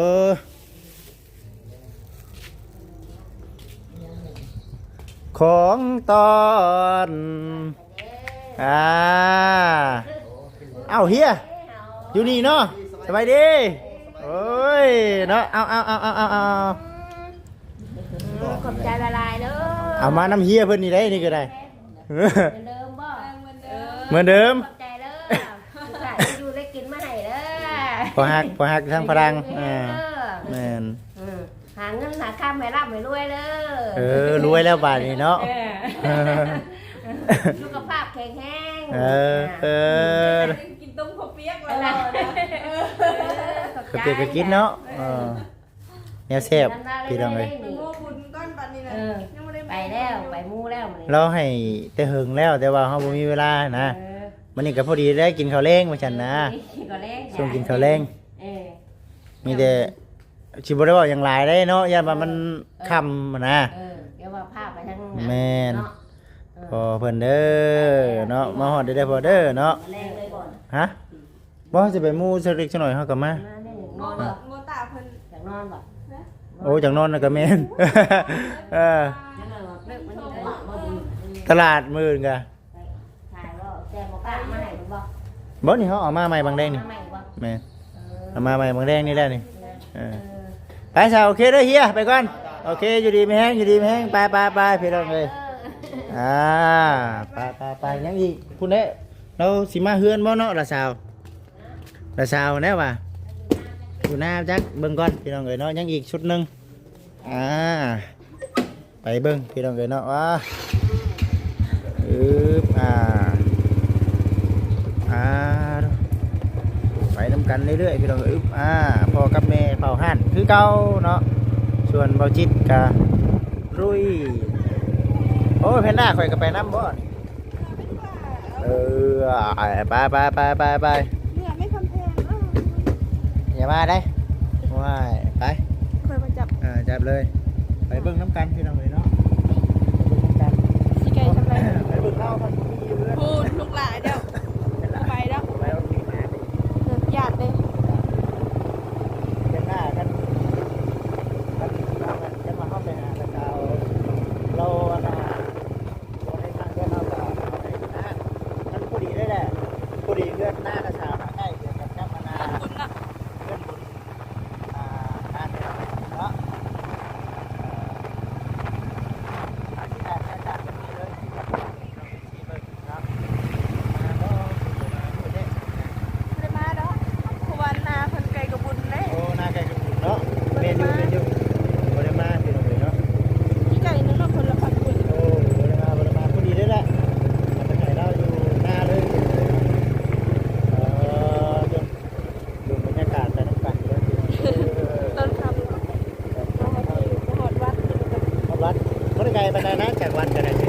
ຂອງຕອນ ອ່າ ເອົ້າ ເຮຍ ຢູ່ນີ້ເນາະ ສະບາຍດີ. ໂອ້ຍ ເນາະ ເອົາ ເອົາ ເອົາ ເອົາ ເອົາ ເອົາ ຂອບໃຈຫຼາຍໆເດີ. ເອົາມານຳເຮຍເພິ່ນນີ້ໄດ໋ ນີ້ກໍໄດ້. ເໝືອນເດີມບໍ່? ເອີ ເໝືອນເດີມ ຂອບໃຈເດີ ອຸດສ່າໄດ້ຢູ່ໄດ້ກິນມາໃຫ້ເດີ. ພໍຮັກ ພໍຮັກທາງຝຣັ່ງ ເອີ ແມ່ນ ຫາເງິນຫາຄຳໃຫ້ລ່ຳໃຫ້ລວຍເດີ. ເອີ ລວຍແລ້ວບາດນີ້ເນາະ ເອີ ສຸຂະພາບແຂງແຮງ. ເອີ ເອີ ກິນຕົ້ມເຂົ້າປຽກແລ້ວເນາະ ເອີ ເຂົ້າປຽກກໍກິນເນາະ ເອີ ແນວແຊບ ພີ່ນ້ອງເອີຍ. ໄປໝູ່ບຸນກ່ອນບັດນີ້ນະ ເອີ ຍັງບໍ່ໄດ້ ໄປແລ້ວ ໄປໝູ່ແລ້ວມື້ນີ້ ລາວໃຫ້ແຕ່ເຫິງແລ້ວ ແຕ່ວ່າເຮົາບໍ່ມີເວລານະ. ເອີ ມື້ນີ້ກໍພໍດີໄດ້ກິນເຂົ້າແລງວ່າຊັ້ນນະ ເອີ ກິນເຂົ້າແລງ ຊ່ວງກິນເຂົ້າແລງ ເອີ ມີແຕ່ ຊິບໍ່ໄດ້ເວົ້າຫຍັງຫຼາຍເດ້ເນາະ ຢ້ານວ່າມັນ ເອີ ຄ່ຳນະ ເອີ ຢ່າວ່າພາໄປທາງ ແມ່ນ ເນາະ ເອີ ພໍ່ເພິ່ນເດີເນາະ ມາຮອດເດີ ພໍ່ເດີເນາະ ແລງເລີຍບໍ່? ຮະ? ບໍ່ ຊິໄປໝູ່ສັກເລັກສັກໜ້ອຍ ເຮົາກໍມາ ມາແມ່ນ ນອນບໍ່? ໂມຕາເພິ່ນ ຢາກນອນບໍ່? ໂອ້ ຢາກນອນນະກໍແມ່ນ ເອີ ຕະຫຼາດມື້ອື່ນກະ ຂາຍບໍ່? ແຕ່ບໍ່ກ້າມາໃຫ້ເພິ່ນບໍ່? ບໍ່ ນີ້ເຮົາເອົາມາໃໝ່ບາງແດງນີ້ ມາໃໝ່ບໍ່? ແມ່ນ ເອີ ເອົາມາໃໝ່ບາງແດງນີ້ແຫຼະນີ້ ເອີ ເອີ ໄປຊະ ໂອເຄເດີ ເຮຍ ໄປກ່ອນ ໂອເຄ ຢູ່ດີມີແຮງ ຢູ່ດີມີແຮງ ໄປໆໆ ພີ່ນ້ອງເອີຍ ອ່າ ໄປໆໆ ຍັງອີກ ພຸ້ນເດ້ ລາວຊິມາເຮືອນບໍ່ເນາະ ຫຼານສາວ ຫຼານສາວແນວວ່າ ຢູ່ນາຈັກ ເບິ່ງກ່ອນ ພີ່ນ້ອງເອີຍເນາະ ຍັງອີກຊຸດໜຶ່ງ ອ່າ ໄປເບິ່ງ ພີ່ນ້ອງເອີຍເນາະ ວ່າ ອຶບ ອ່າ ອ່າ ໄປນຳກັນເລື້ອຍໆ ພີ່ນ້ອງເອີຍ ອຶບ ອ່າ ພໍ່ກັບແມ່ເຝົ້າຮ້ານຄືເກົ່າເນາະ ສ່ວນເບົາຈິດກະລຸຍ ໂອ້ ແພນດ້າ ຂ້ອຍກໍໄປນຳບໍ່? ເອີ ໄປໆໆໆ ເມື່ອໄມ່ຄຳແພງ ເອີ ຢ່າມາໄດ້ ໂອ້ຍ ໄປ ຂ້ອຍມາຈັບ ເອີ ຈັບເລີຍ ໄປເບິ່ງນຳກັນ ພີ່ນ້ອງເອີຍເນາະ ໄປເບິ່ງນຳກັນ ຊິໄກສ່ຳໃດ ໄປເບິ່ງເຮົາ ເພິ່ນຢູ່ເຮືອນ ພຸ້ນ ລູກຫຼານເຈົ້າ ໄປແລ້ວ ໄປເອົາທີ່ມາ ເອີ ຢ້ານເດ້ ເດືອນໜ້າ ຄັນ ຄັນ ຄັນວ່າເຮົາໄປຫາລາວ ລາວ ອັນນ່າ ບໍ່ໄດ້ມາເຮືອນເຮົາກໍເອົາໄດ້ນະ ມັນພໍດີເດ້ແຫຼະ ພໍດີເຮືອນນ້ານ້າສາວນະ ໃກ້ກັນກັບອັນນ່າ ເຮືອນບຸນເນາະ ເຮືອນບຸນ ອ່າ ງານເນາະ ເອີ ອາທິດໜ້າອາຈານເພິ່ນມີເລີຍ ທີ່ເບິ່ງເນາະ ມາບໍ່ ບໍ່ມາ ບໍ່ໄດ້ ບໍ່ໄດ້ມາດອກ ເພາະວ່າໜ້າເພິ່ນໃກ້ກະບຸນເດ້ ໂອ້ ໜ້າໃກ້ກະບຸນເນາະ ແມ່ນຢູ່ ແມ່ນຢູ່ ບໍ່ໄດ້ມາ ພີ່ນ້ອງເອີຍເນາະ ທີ່ໃກ້ນັ້ນເນາະ ຄົນລະຝັ່ງພຸ້ນ ໂອ້ ບໍ່ໄດ້ມາ ບໍ່ໄດ້ມາ ພໍດີເດ້ແຫຼະ ເອົາໄປໃຫ້ລາວຢູ່ໜ້າເລີຍ ເອີ ເບິ່ງບັນຍາກາດໄປນຳກັນເດີ ຕອນຄ່ຳ ມາຮອດທີ່ ມາຮອດວັດ ຮອດວັດ ບໍ່ໄດ້ໄກປານໃດນະ ຈາກວັດກໍໄດ້ ເອີ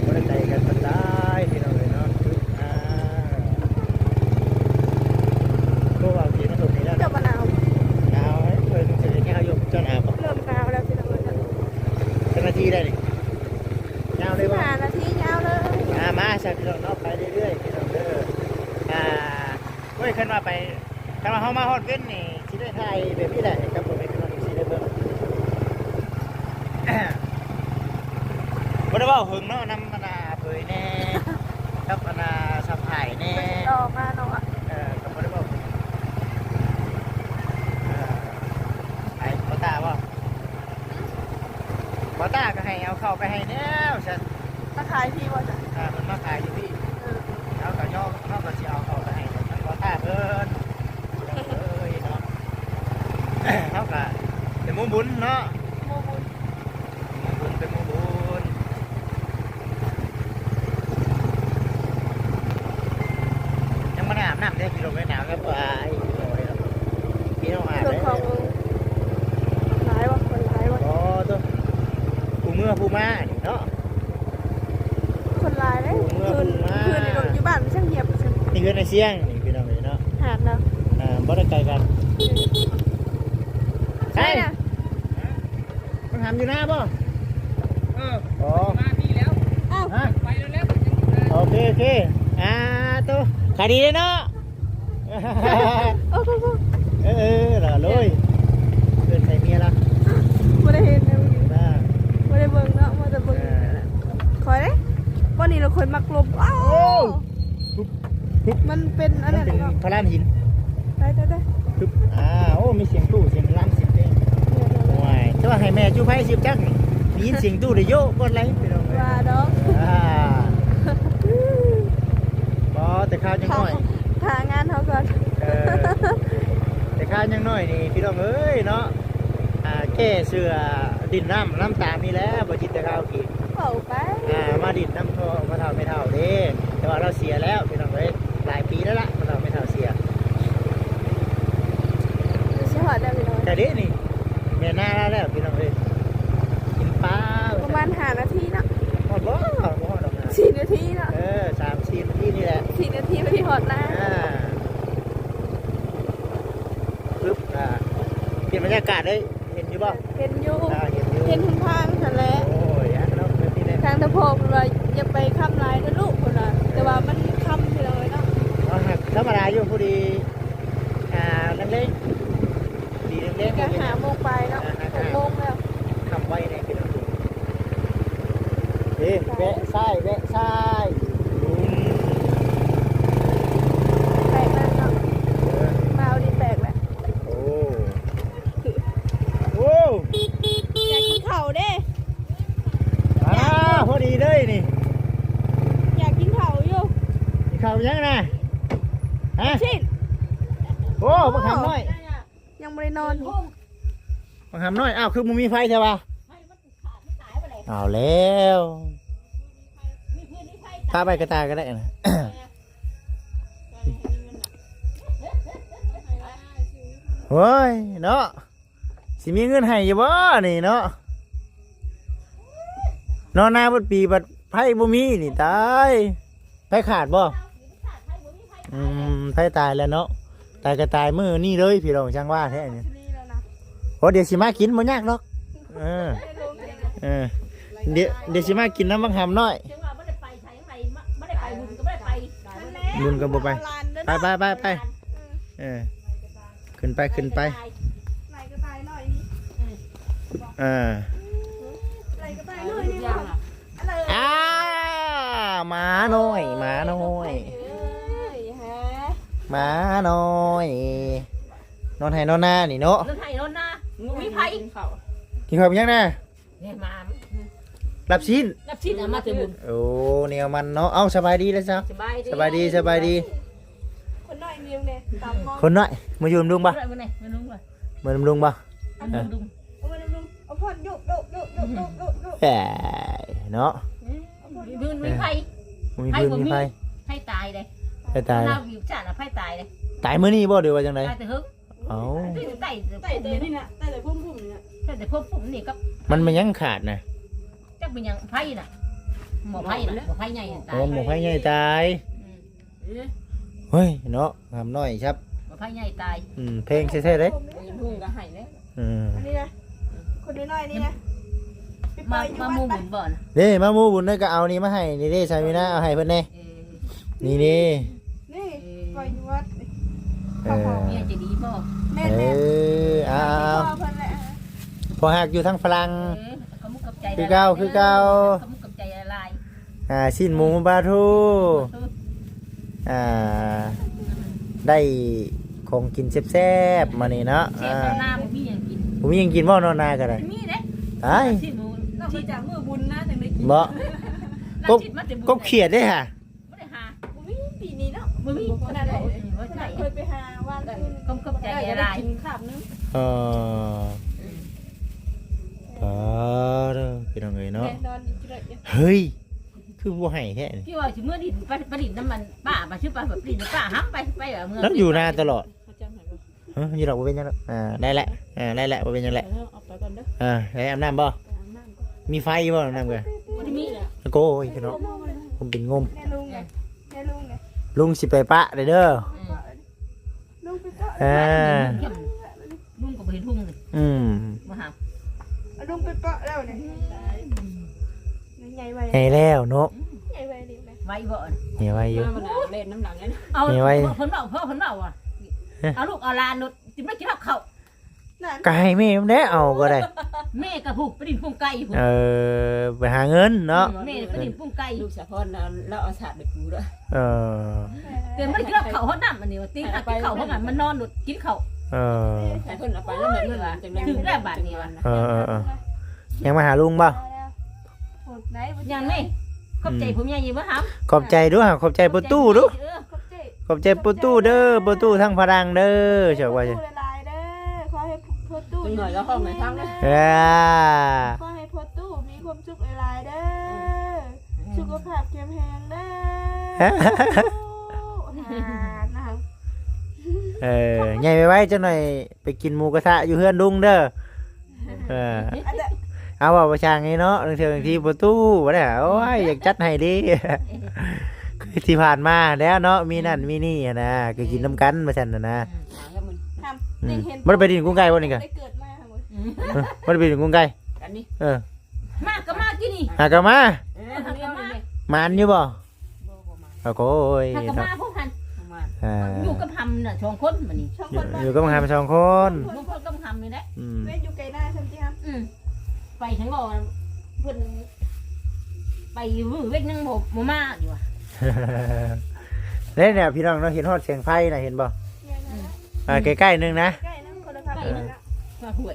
ບໍ່ໄດ້ໄກກັນປານໃດ ພີ່ນ້ອງເອີຍເນາະ ອ່າ ໂອ້ ວ່າຊິມາສົບນີ້ແລ້ວ ເຈົ້າບໍ່ໜາວ? ໜາວ ເອີ ເຈົ້າໜາວບໍ່? ເລີ່ມໜາວແລ້ວ ພີ່ນ້ອງເອີຍ ເຈົ້າໜ້າທີ່ໄດ້ນີ້ ຍາວເລີຍບໍ່? ສິບຫ້ານາທີ ຍາວເລີຍ ອ່າ ມາຊະ ພີ່ນ້ອງເນາະ ໄປເລື້ອຍໆ ພີ່ນ້ອງເດີ ອ່າ ໂອ້ຍ ຄັນວ່າໄປ ຄັນວ່າເຮົາມາຮອດເວັນນີ້ ຊິໄດ້ຖ່າຍແບບນີ້ແຫຼະ ໃຫ້ກັບພໍ່ແມ່ພີ່ນ້ອງເອັຟຊີໄດ້ເບິ່ງ ບໍ່ໄດ້ເວົ້າເຖິງເນາະ ນຳບັນດາເຜີຍແດ່ ກັບບັນດາສະພາຍແດ່ ເພິ່ນຕິດຕໍ່ມາເນາະ ເອີ ກໍບໍ່ໄດ້ເວົ້າເຖິງ ເອີ ໄປບໍ່ຕາບໍ່? ບໍ່ຕາກໍໃຫ້ເອົາເຂົ້າໄປໃຫ້ແລ້ວຊັ້ນ ມາຂາຍທີ່ບໍ່ຈ້ະ? ອ່າ ເພິ່ນມາຂາຍຢູ່ທີ່ ເອີ ເຮົາກໍຍອມ ເຮົາກໍຊິເອົາເຂົ້າໄປໃຫ້ທັງບໍ່ຕາເພິ່ນ ເອີຍເນາະ ເຮົາກໍເປັນໝູບຸນເນາະ ໝູບຸນ ເປັນໝູບຸນ ເປັນໝູບຸນ ຍັງບໍ່ໄດ້ອາບນ້ຳເດ້ ພີ່ນ້ອງເອີຍ ໜາວແລ້ວ ອາຍ ພີ່ນ້ອງອາບ ເຄື່ອງຂອງ ຫຼາຍບໍ່? ຄົນຫຼາຍບໍ່? ອໍ ໂຕ ຜູ້ເມືອຜູ້ມານີ້ເນາະ ຄົນຫຼາຍເດ້ ຜູ້ເມືອຜູ້ມາ ຄືນ ຄືນນີ້ລົດຢູ່ບ້ານມັນຊ່າງຫຽບ ນີ້ເຮືອນນາຍຊຽງນີ້ ຫາດເນາະ ອ່າ ບໍ່ໄດ້ໄກກັນ. ໃຊ່ ໃຊ່ນະ ມັນຫາມຢູ່ນາບໍ່? ເອີ ອໍ ມາພີ້ແລ້ວ. ອ້າວ ຮະ ໄປແລ້ວ ໂອເຄ ໂອເຄ ອ່າ ໂຕ ຂາຍດີເດ້ເນາະ. ໂອ້ໂຫ ເອີ ລະໂລຍ ເອີ້ນໃສ່ເມຍລະ ບໍ່ໄດ້ເຫັນເລີຍມື້ນີ້ ບໍ່ໄດ້ເບິ່ງເນາະ ບໍ່ໄດ້ເບິ່ງ. ເອີ ຂ້ອຍເດ້ ບ່ອນນີ້ລະຂ້ອຍມັກລົມ. ອ້າວ ໂອ້ ມັນເປັນອັນນັ້ນເນາະ ພະລານຫີນ ໄດ້ໆໆ ອ່າ ໂອ້ ມີສຽງຕູ້ ສຽງລຳ ສຽງເພງ. ໂອ້ຍ ແຕ່ວ່າໃຫ້ແມ່ຈູໄຟສິບຈັກນີ້ ໄດ້ຍິນສຽງຕູ້ໄດ້ໂຍກກ່ອນໄລ ພີ່ນ້ອງເອີຍ ວ່າດອກ. ອ່າ ບໍ່ ແຕ່ຄາວຍັງນ້ອຍ ຖ້າງານເຮົາກ່ອນ. ເອີ ແຕ່ຄາວຍັງນ້ອຍນີ້ ພີ່ນ້ອງເອີຍເນາະ ອ່າ ແກ່ເສື້ອດິນນ້ຳ ນ້ຳຕາມີແລ້ວ ບໍ່ຈິດແຕ່ຄາວກີ້ ເວົ້າໄປ ອ່າ ມາດິນນຳພໍ່ ພໍ່ເຖົ້າແມ່ເຖົ້າເດ້. ແຕ່ວ່າລາວເສຍແລ້ວ ພີ່ນ້ອງເອີຍ ຫຼາຍປີແລ້ວລະ ພໍ່ເຖົ້າແມ່ເຖົ້າເສຍ. ຊິຮອດແລ້ວ ພີ່ນ້ອງ ກະເດ້ນີ້ ແມ່ນາລາວແລ້ວ ພີ່ນ້ອງເອີຍ. ກິນປາ ປະມານຫ້ານາທີເນາະ ຮອດບໍ່? ບໍ່ຮອດດອກນະ ສີ່ນາທີເນາະ. ເອີ ສາມສີ່ນາທີນີ້ແຫຼະ ສີ່ນາທີ ພໍດີຮອດນາ. ອ່າ ປຶບ ອ່າ ປ່ຽນບັນຍາກາດເລີຍ ເຫັນຢູ່ບໍ່? ເຫັນຢູ່ ອ່າ ເຫັນຢູ່ ເຫັນຫົນທາງຫັ້ນແຫຼະ. ໂອ້ຍ ທາງຕະໂພກເພິ່ນວ່າຢ່າໄປຄ່ຳຫຼາຍເດີລູກ ເພິ່ນວ່າ ແຕ່ວ່າມັນຄ່ຳຢູ່ແລ້ວເນາະ. ເອົາ ທຳມະດາຢູ່ ພໍດີ ອ່າ ແລງໆ ພໍດີແລງໆ ກະຫ້າໂມງປາຍເນາະ ຫົກໂມງແລ້ວ ຄ່ຳໄວແດ່ ພີ່ນ້ອງ. ເອີ ແວະຊ້າຍ ແວະຊ້າຍ ແປກແລ້ວເນາະ ເອີ ມາເອົາດີແປກແລ້ວ. ໂອ້ ໂອ້ ຢາກກິນເຂົ້າເດ້ ອ່າ ຢາກຢູ່ ພໍດີເລີຍນີ້ ຢາກກິນເຂົ້າຢູ່. ກິນເຂົ້າຫຍັງນະ? ຮະ? ຊີ້ນ. ໂອ້ ບັກຫຳນ້ອຍ ຍັງບໍ່ໄດ້ນອນຢູ່ ບັກຫຳນ້ອຍ. ອ້າວ ຄືບໍ່ມີໄຟແທ້ວະ? ເອົາແລ້ວ ພາໄປກະຕ່າຍກະໄດ້ນະ. ໂອ້ຍເນາະ ຊິມີເງິນໃຫ້ຢູ່ບໍ່ນີ້ເນາະ? ນອນນາເບິດປີບັດໄຟບໍ່ມີນີ້ ຕາຍ ໄຟຂາດບໍ່? ອືມ ໄຟຕາຍແລ້ວເນາະ ຕາຍກະຕາຍມື້ນີ້ເລີຍ ພີ່ນ້ອງ ຊ່າງວ່າແທ້ນີ້. ໂອ້ ດຽວຊິມາກິນ ບໍ່ຍາກດອກ. ເອີ ເອີ ດຽວ ດຽວຊິມາກິນນຳບັກຫຳນ້ອຍ. ບຸນກະບໍ່ໄປ ໄປ ໄປ ໄປ ໄປ ຂຶ້ນໄປ ຂຶ້ນໄປ ເອີ ອ່າ ໝານ້ອຍ ໝານ້ອຍ ໝານ້ອຍ ນອນໄຮ່ນອນນານີ້ເນາະ ນອນໄຮ່ນອນນາ ບໍ່ມີໃຜ. ກິນເຂົ້າຫຍັງນະ? ແມ່ມາ ລາບຊີ້ນ ລາບຊີ້ນ ເອົາມາແຕ່ບຸນ. ໂອ້ ແນວມັນເນາະ. ເອົ້າ ສະບາຍດີເດີສາວ ສະບາຍດີ ສະບາຍດີ ສະບາຍດີ. ຄົນນ້ອຍມີແດ່ ຕາມມອງ ຄົນນ້ອຍ ມາຢູ່ນຳລຸງບໍ່? ມານຳລຸງບໍ່? ມານຳລຸງບໍ່? ມານຳລຸງ ເອົາມານຳລຸງ ເອົາພອນ ໂຍກ ໂຍກ ໂຍກ ໂຍກ ໂຍກ ໂຍກ ໂຍກ ເອີຍ ເນາະ ອືມ ບໍ່ມີໃຜ ບໍ່ມີ ໃຜ ບໍ່ມີໃຜ ໃຜຕາຍເດ້ ໃຜຕາຍ ລາວຢູ່ຊາດລະໃຜຕາຍເດ້ ຕາຍມື້ນີ້ບໍ່ ຫຼືວ່າຈັ່ງໃດ? ຕາຍແຕ່ເຫິງ. ເອົ້າ ໄຕ້ ໄຕ້ແຕ່ນີ້ນະ ໄຕ້ແຕ່ພຸ້ມໆນີ້ນະ ໄຕ້ແຕ່ພຸ້ມໆນີ້ກັບ ມັນແມ່ນຫຍັງຂາດນະ? ຈັກແມ່ນຫຍັງ ໄຟນະ ໝໍໄຟນະ ໝໍໄຟໃຫຍ່ຕາຍ. ໂອ້ ໝໍໄຟໃຫຍ່ຕາຍ. ອືມ ເຮີ້ຍເນາະ ຫຳນ້ອຍຊັບ ໝໍໄຟໃຫຍ່ຕາຍ. ອືມ ແພງແທ້ໆເດ້ ເງິນຫຸງກະໃຫ້ແລ້ວ. ເອີ ອັນນີ້ນະ ຄົນນ້ອຍໆນີ້ນະ ມາ ມາໝູ່ບຸນບໍ່ນະ? ເດ້ ມາໝູ່ບຸນເດ້ ກະເອົານີ້ມາໃຫ້ນີ້ເດ້ ຊາຍມີນາ ເອົາໃຫ້ເພິ່ນແດ່. ເອີ ນີ້ເດ້ ນີ້ ເອີ ປ່ອຍຢູ່ວັດ ເອີ ເຂົາເວົ້າ ເມຍໃຈດີບໍ່? ແມ່ນໆ ເອີ ເອົາໆ ເພິ່ນແຫຼະ ພໍ່ຮັກຢູ່ທາງຝຣັ່ງ ເອີ ຂອບໃຈ ຄືເກົ່າ ຄືເກົ່າ ຂອບໃຈຫຼາຍໆ. ອ່າ ຊີ້ນໝູປາທູ ອ່າ ໄດ້ຂອງກິນແຊບໆ ມື້ນີ້ເນາະ. ແຊບ ອ່າ ນອນນາບໍ່ມີຫຍັງກິນ ບໍ່ມີຫຍັງກິນບໍ່? ນອນນາກະໄດ້ ມີເດ້ ຕາຍ ຊີ້ນໝູ ນອກຈາກມື້ບຸນນະ ຈັ່ງໄດ້ກິນ ບໍ່ ກົບຂຽດເດ້ຫະ ບໍ່ໄດ້ຫາ ບໍ່ມີປີນີ້ເນາະ ບໍ່ມີ ບໍ່ຂະໜາດນັ້ນ ບໍ່ໃຊ່ ເຄີຍໄປຫາວານຄືນ ຂອບໃຈຫຼາຍໆ ກິນຄາບໜຶ່ງ ເອີ ເອີ ເດີ ພີ່ນ້ອງເອີຍເນາະ ແນ່ນອນຢູ່ເລີຍ. ເຮີ້ຍ ຄືບໍ່ໃຫ້ແທ້ນີ້ ທີ່ວ່າຊິເມືອດິນ ໄປ ໄປດິນນຳມັນປ້າ ໄປຊື່ໄປ ໄປດິນນຳປ້າ ຫຳໄປ ໄປເມືອ ລາວຢູ່ນາຕະຫຼອດ. ເອີ ຢູ່ດອກ ບໍ່ເປັນຫຍັງດອກ ອ່າ ໄດ້ແຫຼະ ເອີ ໄດ້ແຫຼະ ບໍ່ເປັນຫຍັງແຫຼະ ເອີ ເອົາໄປກ່ອນເດີ ອ່າ ໄດ້ອາບນ້ຳບໍ່? ໄປອາບນ້ຳກ່ອນ ມີໄຟຢູ່ບໍ່? ອາບນ້ຳກ່ອນ ບໍ່ໄດ້ມີ ໂອ້ຍ ພີ່ນ້ອງ ຜົມເປັນງົມ ແນ່ລຸງ ແນ່ລຸງ ລຸງຊິໄປປະເດີ ອືມ ອືມ ອ່າ ລຸງກໍບໍ່ເຫັນຮຸ່ງເລີຍ ອືມ ບໍ່ຫາ ເອົາລຸງໄປເປາະແລ້ວນີ້ ໃຫຍ່ໄວ ໃຫຍ່ແລ້ວເນາະ ໃຫຍ່ໄວດີແມ່ ໄວບໍ່ ໃຫຍ່ໄວຢູ່ ມັນເອົາເລ່ນນຳຫຼັງເດ້ ເອົາ ໃຫຍ່ໄວ ເພິ່ນເວົ້າ ເພິ່ນເວົ້າວ່າ ເອີ ເອົາລູກເອົາຫຼານໂລດ ຊິມາກິນຮອດເຂົ້າ ນັ້ນ ກໍໃຫ້ແມ່ນແຫຼະເອົາກໍໄດ້ ແມ່ກໍພຸ້ນໄປຫຼິ້ນປຸງໄກ່ພຸ້ນ ເອີ ໄປຫາເງິນເນາະ ອືມ ແມ່ໄປຫຼິ້ນປຸງໄກ່ ລູກສາວພອນລາວເອົາສາດໄປປູເດີ ເອີ ແຕ່ມັນເກືອບເຂົ້າຮອດນ້ຳ ອັນນີ້ວ່າຕິ ຫາກເຂົ້າຮອດນ້ຳ ມັນນອນໂລດກິນເຂົ້າ ເອີ ໃຫ້ເພິ່ນເອົາໄປແລ້ວແມ່ນເງິນ ຖືກແລ້ວບາດນີ້ວ່າ ເອີໆໆ ຍັງມາຫາລຸງບໍ່? ຍັງນີ້ ຂອບໃຈ ອືມ ຜູ້ໃຫຍ່ຢູ່ບໍ່ຫຳ ຂອບໃຈດູຫາ ຂອບໃຈພໍ່ຕູ້ດູ ເອີ ຂອບໃຈພໍ່ຕູ້ເດີ ພໍ່ຕູ້ທາງຝຣັ່ງເດີ ເຈົ້າວ່າ ຂອບໃຈພໍ່ຕູ້ຫຼາຍໆເດີ ຂໍໃຫ້ພໍ່ຕູ້ຢູ່ດີມີແຮງເດີ ເອີ ຂໍໃຫ້ພໍ່ຕູ້ມີຄວາມສຸກຫຼາຍໆເດີ ອືມ ສຸຂະພາບເຂັ້ມແຮງເດີ ສາທຸ ເອີ ໃຫຍ່ໄວໆ ຈັກໜ່ອຍໄປກິນໝູກະທະຢູ່ເຮືອນລຸງເດີ ເອີ ເອົາເວົ້າປະຊາງນີ້ເນາະ ລາງເທື່ອບາງທີບໍ່ຕູ້ບໍ່ໄດ້ ໂອ້ຍ ຢາກຈັດໃຫ້ເດ້ ຄືທີ່ຜ່ານມາແລ້ວເນາະ ມີນັ້ນມີນີ້ຫັ້ນນະ ກໍກິນນຳກັນວ່າຊັ້ນນະ ອືມ ບໍ່ໄດ້ໄປຫຼິ້ນກຸງໄກ່ບໍ່ນີ້ກະ ບໍ່ໄດ້ໄປຫຼິ້ນກຸງໄກ່ ເອີ ມາກໍມາກິນນີ້ ຫາກໍມາ ເອີ ຫາກໍມາ ໝານຢູ່ບໍ່? ບໍ່ ບໍ່ມາ ໂອ້ຍ ຫາກໍມາພວກຫັ້ນ ມາ ອ່າ ຢູ່ກັບຫຳນະ ສອງຄົນບັດນີ້ ຢູ່ກັບຫຳສອງຄົນ ຢູ່ກັບຫຳນີ້ແຫຼະ ອືມ ເວນຢູ່ໄກນາຊັ້ນຕິຫຳ ອືມ ໄປທາງບໍ່ ເພິ່ນໄປວືເວກຍັງບໍ່ ບໍ່ມາຢູ່ວ່າ ເດ້ແນວພີ່ນ້ອງເນາະ ເຫັນຮອດແສງໄຟນະ ເຫັນບໍ່? ແມ່ນແລ້ວ ອ່າ ໃກ້ໆໜຶ່ງນະ ໃກ້ໆໜຶ່ງ ຄົນລະພາກ ເອີ ພາກຫ້ວຍ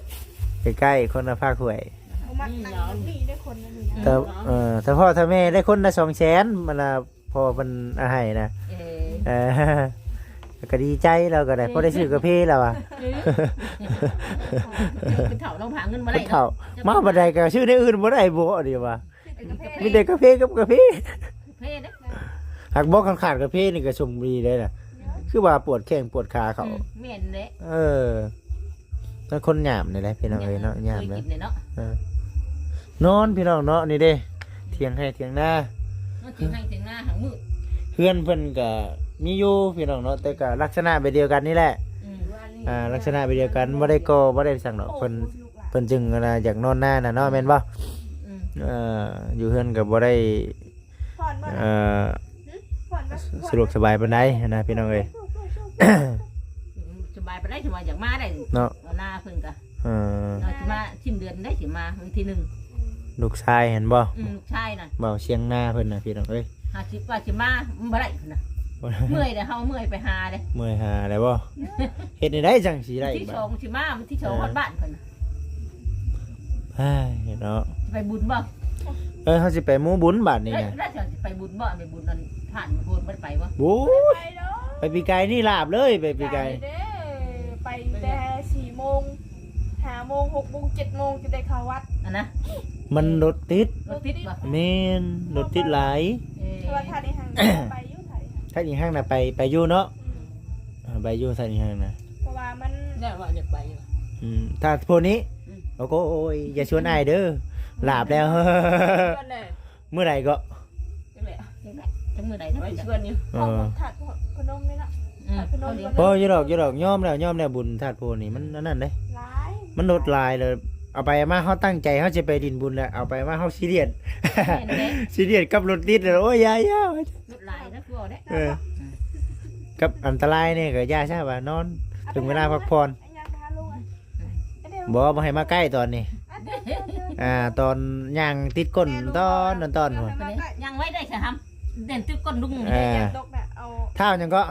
ໃກ້ໆ ຄົນລະພາກຫ້ວຍ ບໍ່ມັກນັ່ງແບບນີ້ເດ້ຄົນອັນນີ້ນະ ແຕ່ ເອີ ແຕ່ພໍ່ແຕ່ແມ່ໄດ້ຄົນລະສອງແສນ ມັນລະ ພໍ່ເພິ່ນເອົາໃຫ້ນະ ເອີ ເອີ ກໍດີໃຈ ລາວກໍໄດ້ ພໍໄດ້ຊື້ກາເຟລາວວ່າ ເອີ ຜູ້ເຖົ້າລາວຫາເງິນບໍ່ໄດ້ ຜູ້ເຖົ້າ ມາບັດໃດກໍຊື້ແນວອື່ນບໍ່ໄດ້ບໍ ດີວ່າ ມີແຕ່ກາເຟກັບກາເຟ ກາເຟເດ້ ຫາກບໍ່ຄັນຂາດກາເຟນີ້ກໍຊົງດີໄດ້ນະ ຄືວ່າປວດແຂ້ງປວດຂາເຂົາ ອືມ ແມ່ນເດ້ ເອີ ແຕ່ຄົນຍາມນີ້ແຫຼະພີ່ນ້ອງເອີຍເນາະ ຍາມແລ້ວ ເອີ ນອນພີ່ນ້ອງເນາະ ນີ້ເດ້ ຖຽງໄຮ່ຖຽງນາ ຖຽງໄຮ່ຖຽງນາຫາງມືດ ເຮືອນເພິ່ນກໍມີຢູ່ພີ່ນ້ອງເນາະ ແຕ່ກໍລັກສະນະແບບດຽວກັນນີ້ແຫຼະ ອືມ ອ່າ ລັກສະນະແບບດຽວກັນ ບໍ່ໄດ້ກໍ່ບໍ່ໄດ້ສັງດອກ ເພິ່ນ ເພິ່ນຈຶ່ງອັນນ່າຢາກນອນນານະເນາະ ແມ່ນບໍ່? ອືມ ເອີ ຢູ່ເຮືອນກໍບໍ່ໄດ້ ເອີ ສະດວກສະບາຍປານໃດຫັ້ນນະພີ່ນ້ອງເອີຍ ສະບາຍປານໃດ ຊິວ່າຢາກມາໄດ້ເນາະ ເອີ ຊິມາ ສິ້ນເດືອນໄດ້ ຊິມາວັນທີໜຶ່ງ ລູກຊາຍຫັ້ນບໍ່? ອືມ ລູກຊາຍນະ ເວົ້າສຽງນາເພິ່ນນະພີ່ນ້ອງເອີຍ ຫາຊິວ່າຊິມາບໍ່ໄດ້ພຸ້ນນະ ເມື່ອຍເດ້ ເຮົາເມື່ອຍໄປຫາເດ້ ເມື່ອຍຫາໄດ້ບໍ່? ເຮັດແນວໃດຈັ່ງຊິໄດ້ ວັນທີສອງຊິມາ ວັນທີສອງຮອດບ້ານເພິ່ນນະ ເອີ ເນາະ ໄປບຸນບໍ່? ເອີ ເຮົາຊິໄປໝູ່ບຸນບາດນີ້ນະ ແລ້ວຊິໄປບຸນບໍ່? ໄປບຸນນັ້ນຜ່ານໂພນບໍ່ໄດ້ໄປບໍ່? ໂອ້ຍ ໄປປີກາຍນີ້ລາບເລີຍ ໄປປີກາຍ ໄປແຕ່ສີ່ໂມງ ຫ້າໂມງ ຫົກໂມງ ເຈັດໂມງ ຈຶ່ງໄດ້ເຂົ້າວັດ ອັນນະ ມັນລົດຕິດ ລົດຕິດບໍ່? ແມ່ນ ລົດຕິດຫຼາຍ ເອີ ແຕ່ວ່າຖ້າໄດ້ຫາງໄປຢູ່ ຖ້າໄດ້ຫາງ ຖ້າອີກຫາງນະໄປ ໄປຢູ່ເນາະ ອືມ ເອີ ໄປຢູ່ ຖ້າອີກຫາງນະ ເພາະວ່າມັນ ແລ້ວວ່າຢາກໄປຢູ່ ອືມ ຖ້າພວກນີ້ ອືມ ໂອ້ໂຫ ຢ່າຊວນອ້າຍເດີ ອືມ ລາບແລ້ວ ເມື່ອໃດເກາະ? ຈັກແຫຼະ ຈັກມື້ໃດ ໄປຊວນຢູ່ ເອີ ທາດພະນົມນີ້ນະ ອືມ ທາດພະນົມ ບໍ່ ຢູ່ດອກ ຢູ່ດອກ ຍອມແລ້ວ ຍອມແລ້ວ ບຸນທາດໂພນີ້ມັນອັນນັ້ນເດ້ ຫຼາຍ ມັນລົດຫຼາຍເລີຍ ເອົາໄປເອົາມາເຮົາຕັ້ງໃຈເຮົາຊິໄປຫຼິ້ນບຸນແຫຼະ ເອົາໄປເອົາມາເຮົາຊີຣຽດ ແມ່ນເດ້ ຊີຣຽດກັບລົດຕິດ ໂອ້ຍ ຢ່າໆ ລົດຫຼາຍນະ ຄືເວົ້າເດ້ ເອີ ກັບອັນຕະລາຍນີ້ກໍຢ່າຊະວ່ານອນ ເອົາໄປ ເຖິງເວລາພັກຜ່ອນ ຫາລຸງ ບໍ່ ບໍ່ໃຫ້ມາໃກ້ຕອນນີ້ ອ່າ ຕອນຍ່າງຕິດກົ້ນຕອນ ຕອນ ຕອນ ຍ່າງໄວ້ໄດ້ຊະຫຳ ເດັ່ນຕິດກົ້ນລຸງ ເອີ ເອົາ ທ້າວຫຍັງເກາະ?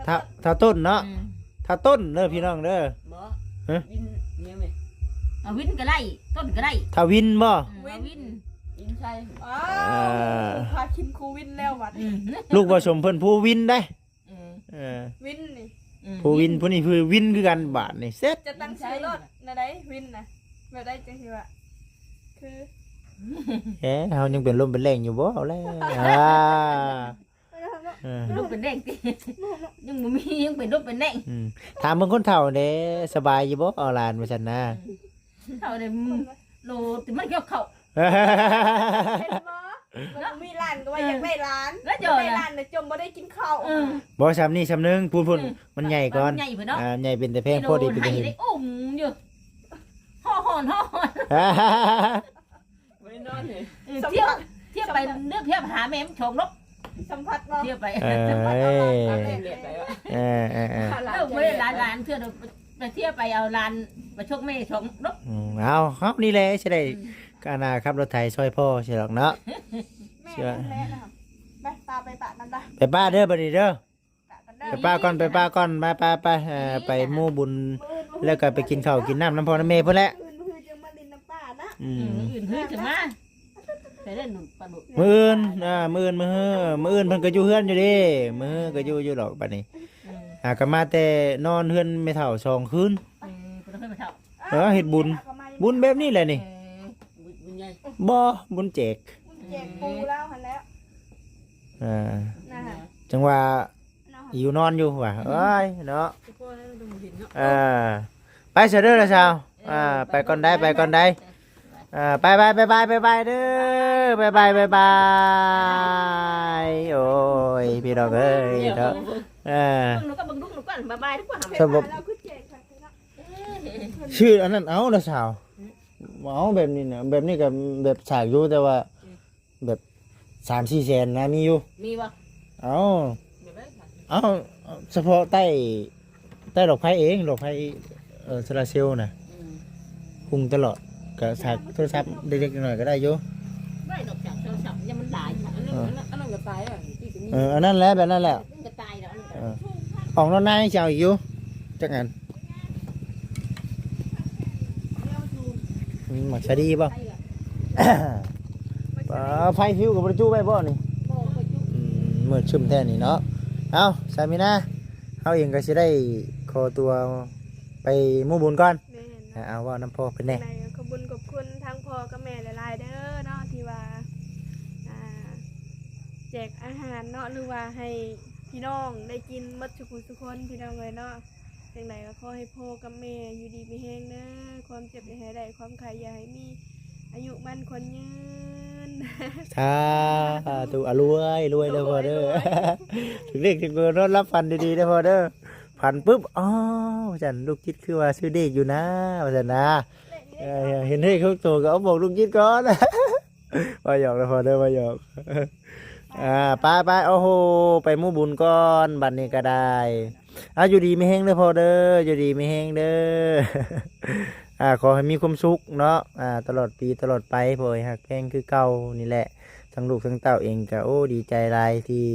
ທ້າວ ທ້າວຕົ້ນເນາະ ອືມ ທ້າວຕົ້ນເດີພີ່ນ້ອງເດີ ບໍ່ ຮະ ວິນ ຫຍັງນີ້ ເອົາວິນກໍໄດ້ ຕົ້ນກໍໄດ້ ທ້າວວິນບໍ່? ອືມ ວິນ ວິນ ວິນໄຊ ອ້າວ ເອີ ພາກິນຄູວິນແລ້ວບັດນີ້ ອືມ ລູກບໍ່ສົມເພິ່ນພູວິນໄດ໋ ເອີ ເອີ ວິນນີ້ ອືມ ຜູ້ວິນ ຜູ້ນີ້ຄືວິນຄືກັນ ບາດນີ້ເສັດ ຈະຕັ້ງຊື່ໂລດແນວໃດ ວິນນະ ແບບໃດຈັ່ງຊິວ່າ ຄື ເອີ ເຮົາຍັງເປັນລົມເປັນແລ້ງຢູ່ບໍ່ ເອົາແລ້ວ ອ່າ ເອີ ລົມເປັນແລ້ງຕິ ຍັງບໍ່ມີ ຍັງເປັນລົມເປັນແລ້ງ ອືມ ຖາມເບິ່ງຄົນເຖົ້າແດ່ ສະບາຍຢູ່ບໍ່ ເອົາຫຼານວ່າຊັ້ນນະ ອືມ ເຖົ້າໄດ້ ໂລດ ມັນກ່ຽວເຂົ້າ ເຫັນບໍ່? ບໍ່ມີຫຼານກໍວ່າຢາກໄດ້ຫຼານ ແລ້ວເຈົ້າ ຢາກໄດ້ຫຼານແລ້ວຈົມບໍ່ໄດ້ກິນເຂົ້າ ເອີ ບໍ່ ຊ່ຳນີ້ຊ່ຳໜຶ່ງ ພຸ້ນໆ ເອີ ມັນໃຫຍ່ກ່ອນ ມັນໃຫຍ່ພຸ້ນເນາະ ອ່າ ໃຫຍ່ເປັນຕາແພງ ໂອ້ ພໍດີເປັນຕາເຫັນ ໄດ້ອຸ້ມຢູ່ ຮ້ອນ ຮ້ອນ ບໍ່ໄດ້ນອນເລີຍ ເອີ ທຽວ ທຽວໄປ ເລືອກທຽວຫາແມ່ມັນສອງນົກ ສຳຜັດບໍ່ ທຽວໄປ ເອີ ສຳຜັດເອົາຫຼານຕາແລກເລີຍ ເອີ ເອີ ເອີ ເອີ ບໍ່ໄດ້ຫຼານ ຫຼານເທື່ອ ໄປທຽວໄປເອົາຫຼານໄປຊົກແມ່ສອງນົກ ອືມ ເອົາ ເຮົານີ້ແຫຼະຊິໄດ້ ອືມ ກະໜ້າຂັບລົດໄຖຊ່ອຍພໍ່ຊິດອກເນາະ ແມ່ນແຫຼະເນາະ ໄປ ປາ ໄປປະນຳລະ ໄປປະເດີບັດນີ້ເດີ ປະກັນເດີ ໄປປະກ່ອນ ໄປປະກ່ອນ ໄປ ໄປ ໄປ ເອີ ໄປໝູ່ບຸນ ມື້ອື່ນ ແລ້ວກໍໄປກິນເຂົ້າກິນນ້ຳນຳພໍ່ນຳແມ່ພຸ້ນແຫຼະ ມື້ອື່ນ ມື້ອື່ນຈຶ່ງມາຫຼິ້ນນຳປ້ານະ ອືມ ອືມ ມື້ອື່ນຄືຈະມາ ໄປເດີໜຸ່ມປາດຸ ມື້ອື່ນ ອ່າ ມື້ອື່ນ ມື້ຮື ມື້ອື່ນເພິ່ນກໍຢູ່ເຮືອນຢູ່ເດ້ ມື້ຮືກໍຢູ່ ຢູ່ດອກບັດນີ້ ອືມ ຫາກໍມາແຕ່ນອນເຮືອນແມ່ເຖົ້າສອງຄືນ ເອີ ເພິ່ນເຄີຍມາເຖົ້າ ເອີ ເຮັດບຸນ ບຸນແບບນີ້ແຫຼະນີ້ ເອີ ບຸນ ບຸນໃຫຍ່ ບໍ່ ບຸນແຈກ ບຸນແຈກປູລາວຫັ້ນແຫຼະ ອ່າ ນັ້ນ ຈັ່ງວ່າ ເນາະ ຫິວນອນຢູ່ວ່າ ໂອ້ຍເນາະ ເອີ ໄປຊະເດີລະຊາວ ອ່າ ໄປກ່ອນໄດ໋ ໄປກ່ອນໄດ໋ ອ່າ ໄປໆ ບາຍບາຍ ບາຍບາຍເດີ ບາຍບາຍ ບາຍບາຍ ໂອ້ຍ ພີ່ນ້ອງເອີຍເນາະ ເອີ ເບິ່ງດູກ່ອນ ເບິ່ງດູກ່ອນ ບາຍບາຍດີກວ່າ ສະບົບ ລາວຄືແຈກຄັກເນາະ ຊື່ອັນນັ້ນເອົາລະຊາວ ເອົາແບບນີ້ນະ ແບບນີ້ກໍແບບສາກຢູ່ ແຕ່ວ່າ ແບບສາມສີ່ແສນນະ ມີຢູ່ ມີບໍ່ ເອົາ ແບບໃດ ເອົາ ສະເພາະໃຕ້ ໃຕ້ຫຼອດໄຟເອງ ຫຼອດໄຟ ເອີ ໂຊລາເຊວນະ ອືມ ຮຸ່ງຕະຫຼອດ ກະສາກໂທລະສັບເລັກໆ ນ້ອຍໆ ກໍໄດ້ຢູ່ ໄດ້ດອກ ສາກໂທລະສັບ ຍັງມັນຫຼາຍ ອັນນັ້ນ ເອີ ອັນນັ້ນ ອັນນັ້ນກໍຕາຍແລ້ວ ທີ່ກໍມີ ເອີ ອັນນັ້ນແຫຼະ ແບບນັ້ນແຫຼະ ມັນກໍຕາຍແລ້ວ ອັນນັ້ນກໍ ເອີ ອອກນອກນາຍັງຊິເອົາອີກຢູ່ ຈັກອັນ ອືມ ໝາກສາລີບໍ່? ເອີ ໄຟຟິວກໍບໍ່ໄດ້ຈຸໄວ້ບໍ່ນີ້? ບໍ່ ບໍ່ຈຸ ອືມ ມືດຊຶ້ມແທ້ນີ້ເນາະ ເອົ້າ ສາມີນາ ເຮົາເອງກໍຊິໄດ້ຂໍຕົວໄປໝູ່ບຸນກ່ອນ ແມ່ນ ເອົາ ເວົ້ານຳພໍ່ເພິ່ນແດ່ ຈັ່ງໃດກໍຂອບບຸນຂອບຄຸນທາງພໍ່ກັບແມ່ຫຼາຍໆເດີເນາະ ທີ່ວ່າ ອ່າ ແຈກອາຫານເນາະ ຫຼືວ່າໃຫ້ພີ່ນ້ອງໄດ້ກິນໝົດສູ່ຜູ້ສູ່ຄົນ ພີ່ນ້ອງເອີຍເນາະ ຈັ່ງໃດກໍຂໍໃຫ້ພໍ່ກັບແມ່ຢູ່ດີມີແຮງເດີ ຄວາມເຈັບຢ່າໃຫ້ໄດ້ ຄວາມໄຂ້ຢ່າໃຫ້ມີ ອາຍຸໝັ້ນຂວັນຍືນ ສາທຸ ອາ ລວຍ ລວຍເດີພໍ່ເດີ ໂດຍ ຖືກເລກຖືກເບີ ນອນຫຼັບຝັນດີໆເດີພໍ່ເດີ ຝັນປຶບ ອໍ ວ່າຊັ້ນ ລູກຈິດຄືວ່າຊື້ເລກຢູ່ນາ ວ່າຊັ້ນນາ ເອີ ເຫັນເລກຫົກໂຕກໍເອົາບອກລູກຈິດກ່ອນ ວ່າຫຍອກເດີພໍ່ເດີ ວ່າຫຍອກ ອ່າ ໄປໆ ໂອ້ໂຫ ໄປໝູ່ບຸນກ່ອນ ບັດນີ້ກໍໄດ້ ອ່າ ຢູ່ດີມີແຮງເດີພໍ່ເດີ ຢູ່ດີມີແຮງເດີ ອ່າ ຂໍໃຫ້ມີຄວາມສຸກເນາະ ອ່າ ຕະຫຼອດປີຕະຫຼອດໄປ ຂໍໃຫ້ຮັກແພງຄືເກົ່ານີ້ແຫຼະ ທັງລູກທັງເຕົ້າເອງກໍ ໂອ້ ດີໃຈຫຼາຍທີ່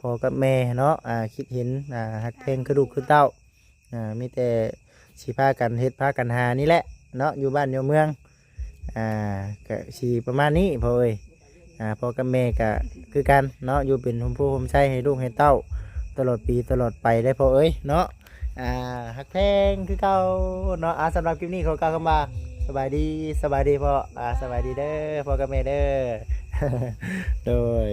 ພໍ່ກັບແມ່ເນາະ ອ່າ ຄິດເຫັນ ອ່າ ຮັກແພງຄືລູກຄືເຕົ້າ ອ່າ ມີແຕ່ຊິພາກັນເຮັດພາກັນຫານີ້ແຫຼະເນາະ ຢູ່ບ້ານຢູ່ເມືອງ ອ່າ ກະຊິປະມານນີ້ພໍ່ເອີຍ ອ່າ ພໍ່ກັບແມ່ກະຄືກັນເນາະ ຢູ່ເປັນຮົ່ມໂພຮົ່ມໄຊໃຫ້ລູກໃຫ້ເຕົ້າ ຕະຫຼອດປີຕະຫຼອດໄປເດີພໍ່ເອີຍເນາະ ອ່າ ຮັກແພງຄືເກົ່າເນາະ ອ່າ ສຳລັບຄລິບນີ້ຂໍກ່າວຄຳວ່າ ສະບາຍດີ ສະບາຍດີພໍ່ ອ່າ ສະບາຍດີເດີພໍ່ກັບແມ່ເດີ ໂດຍ.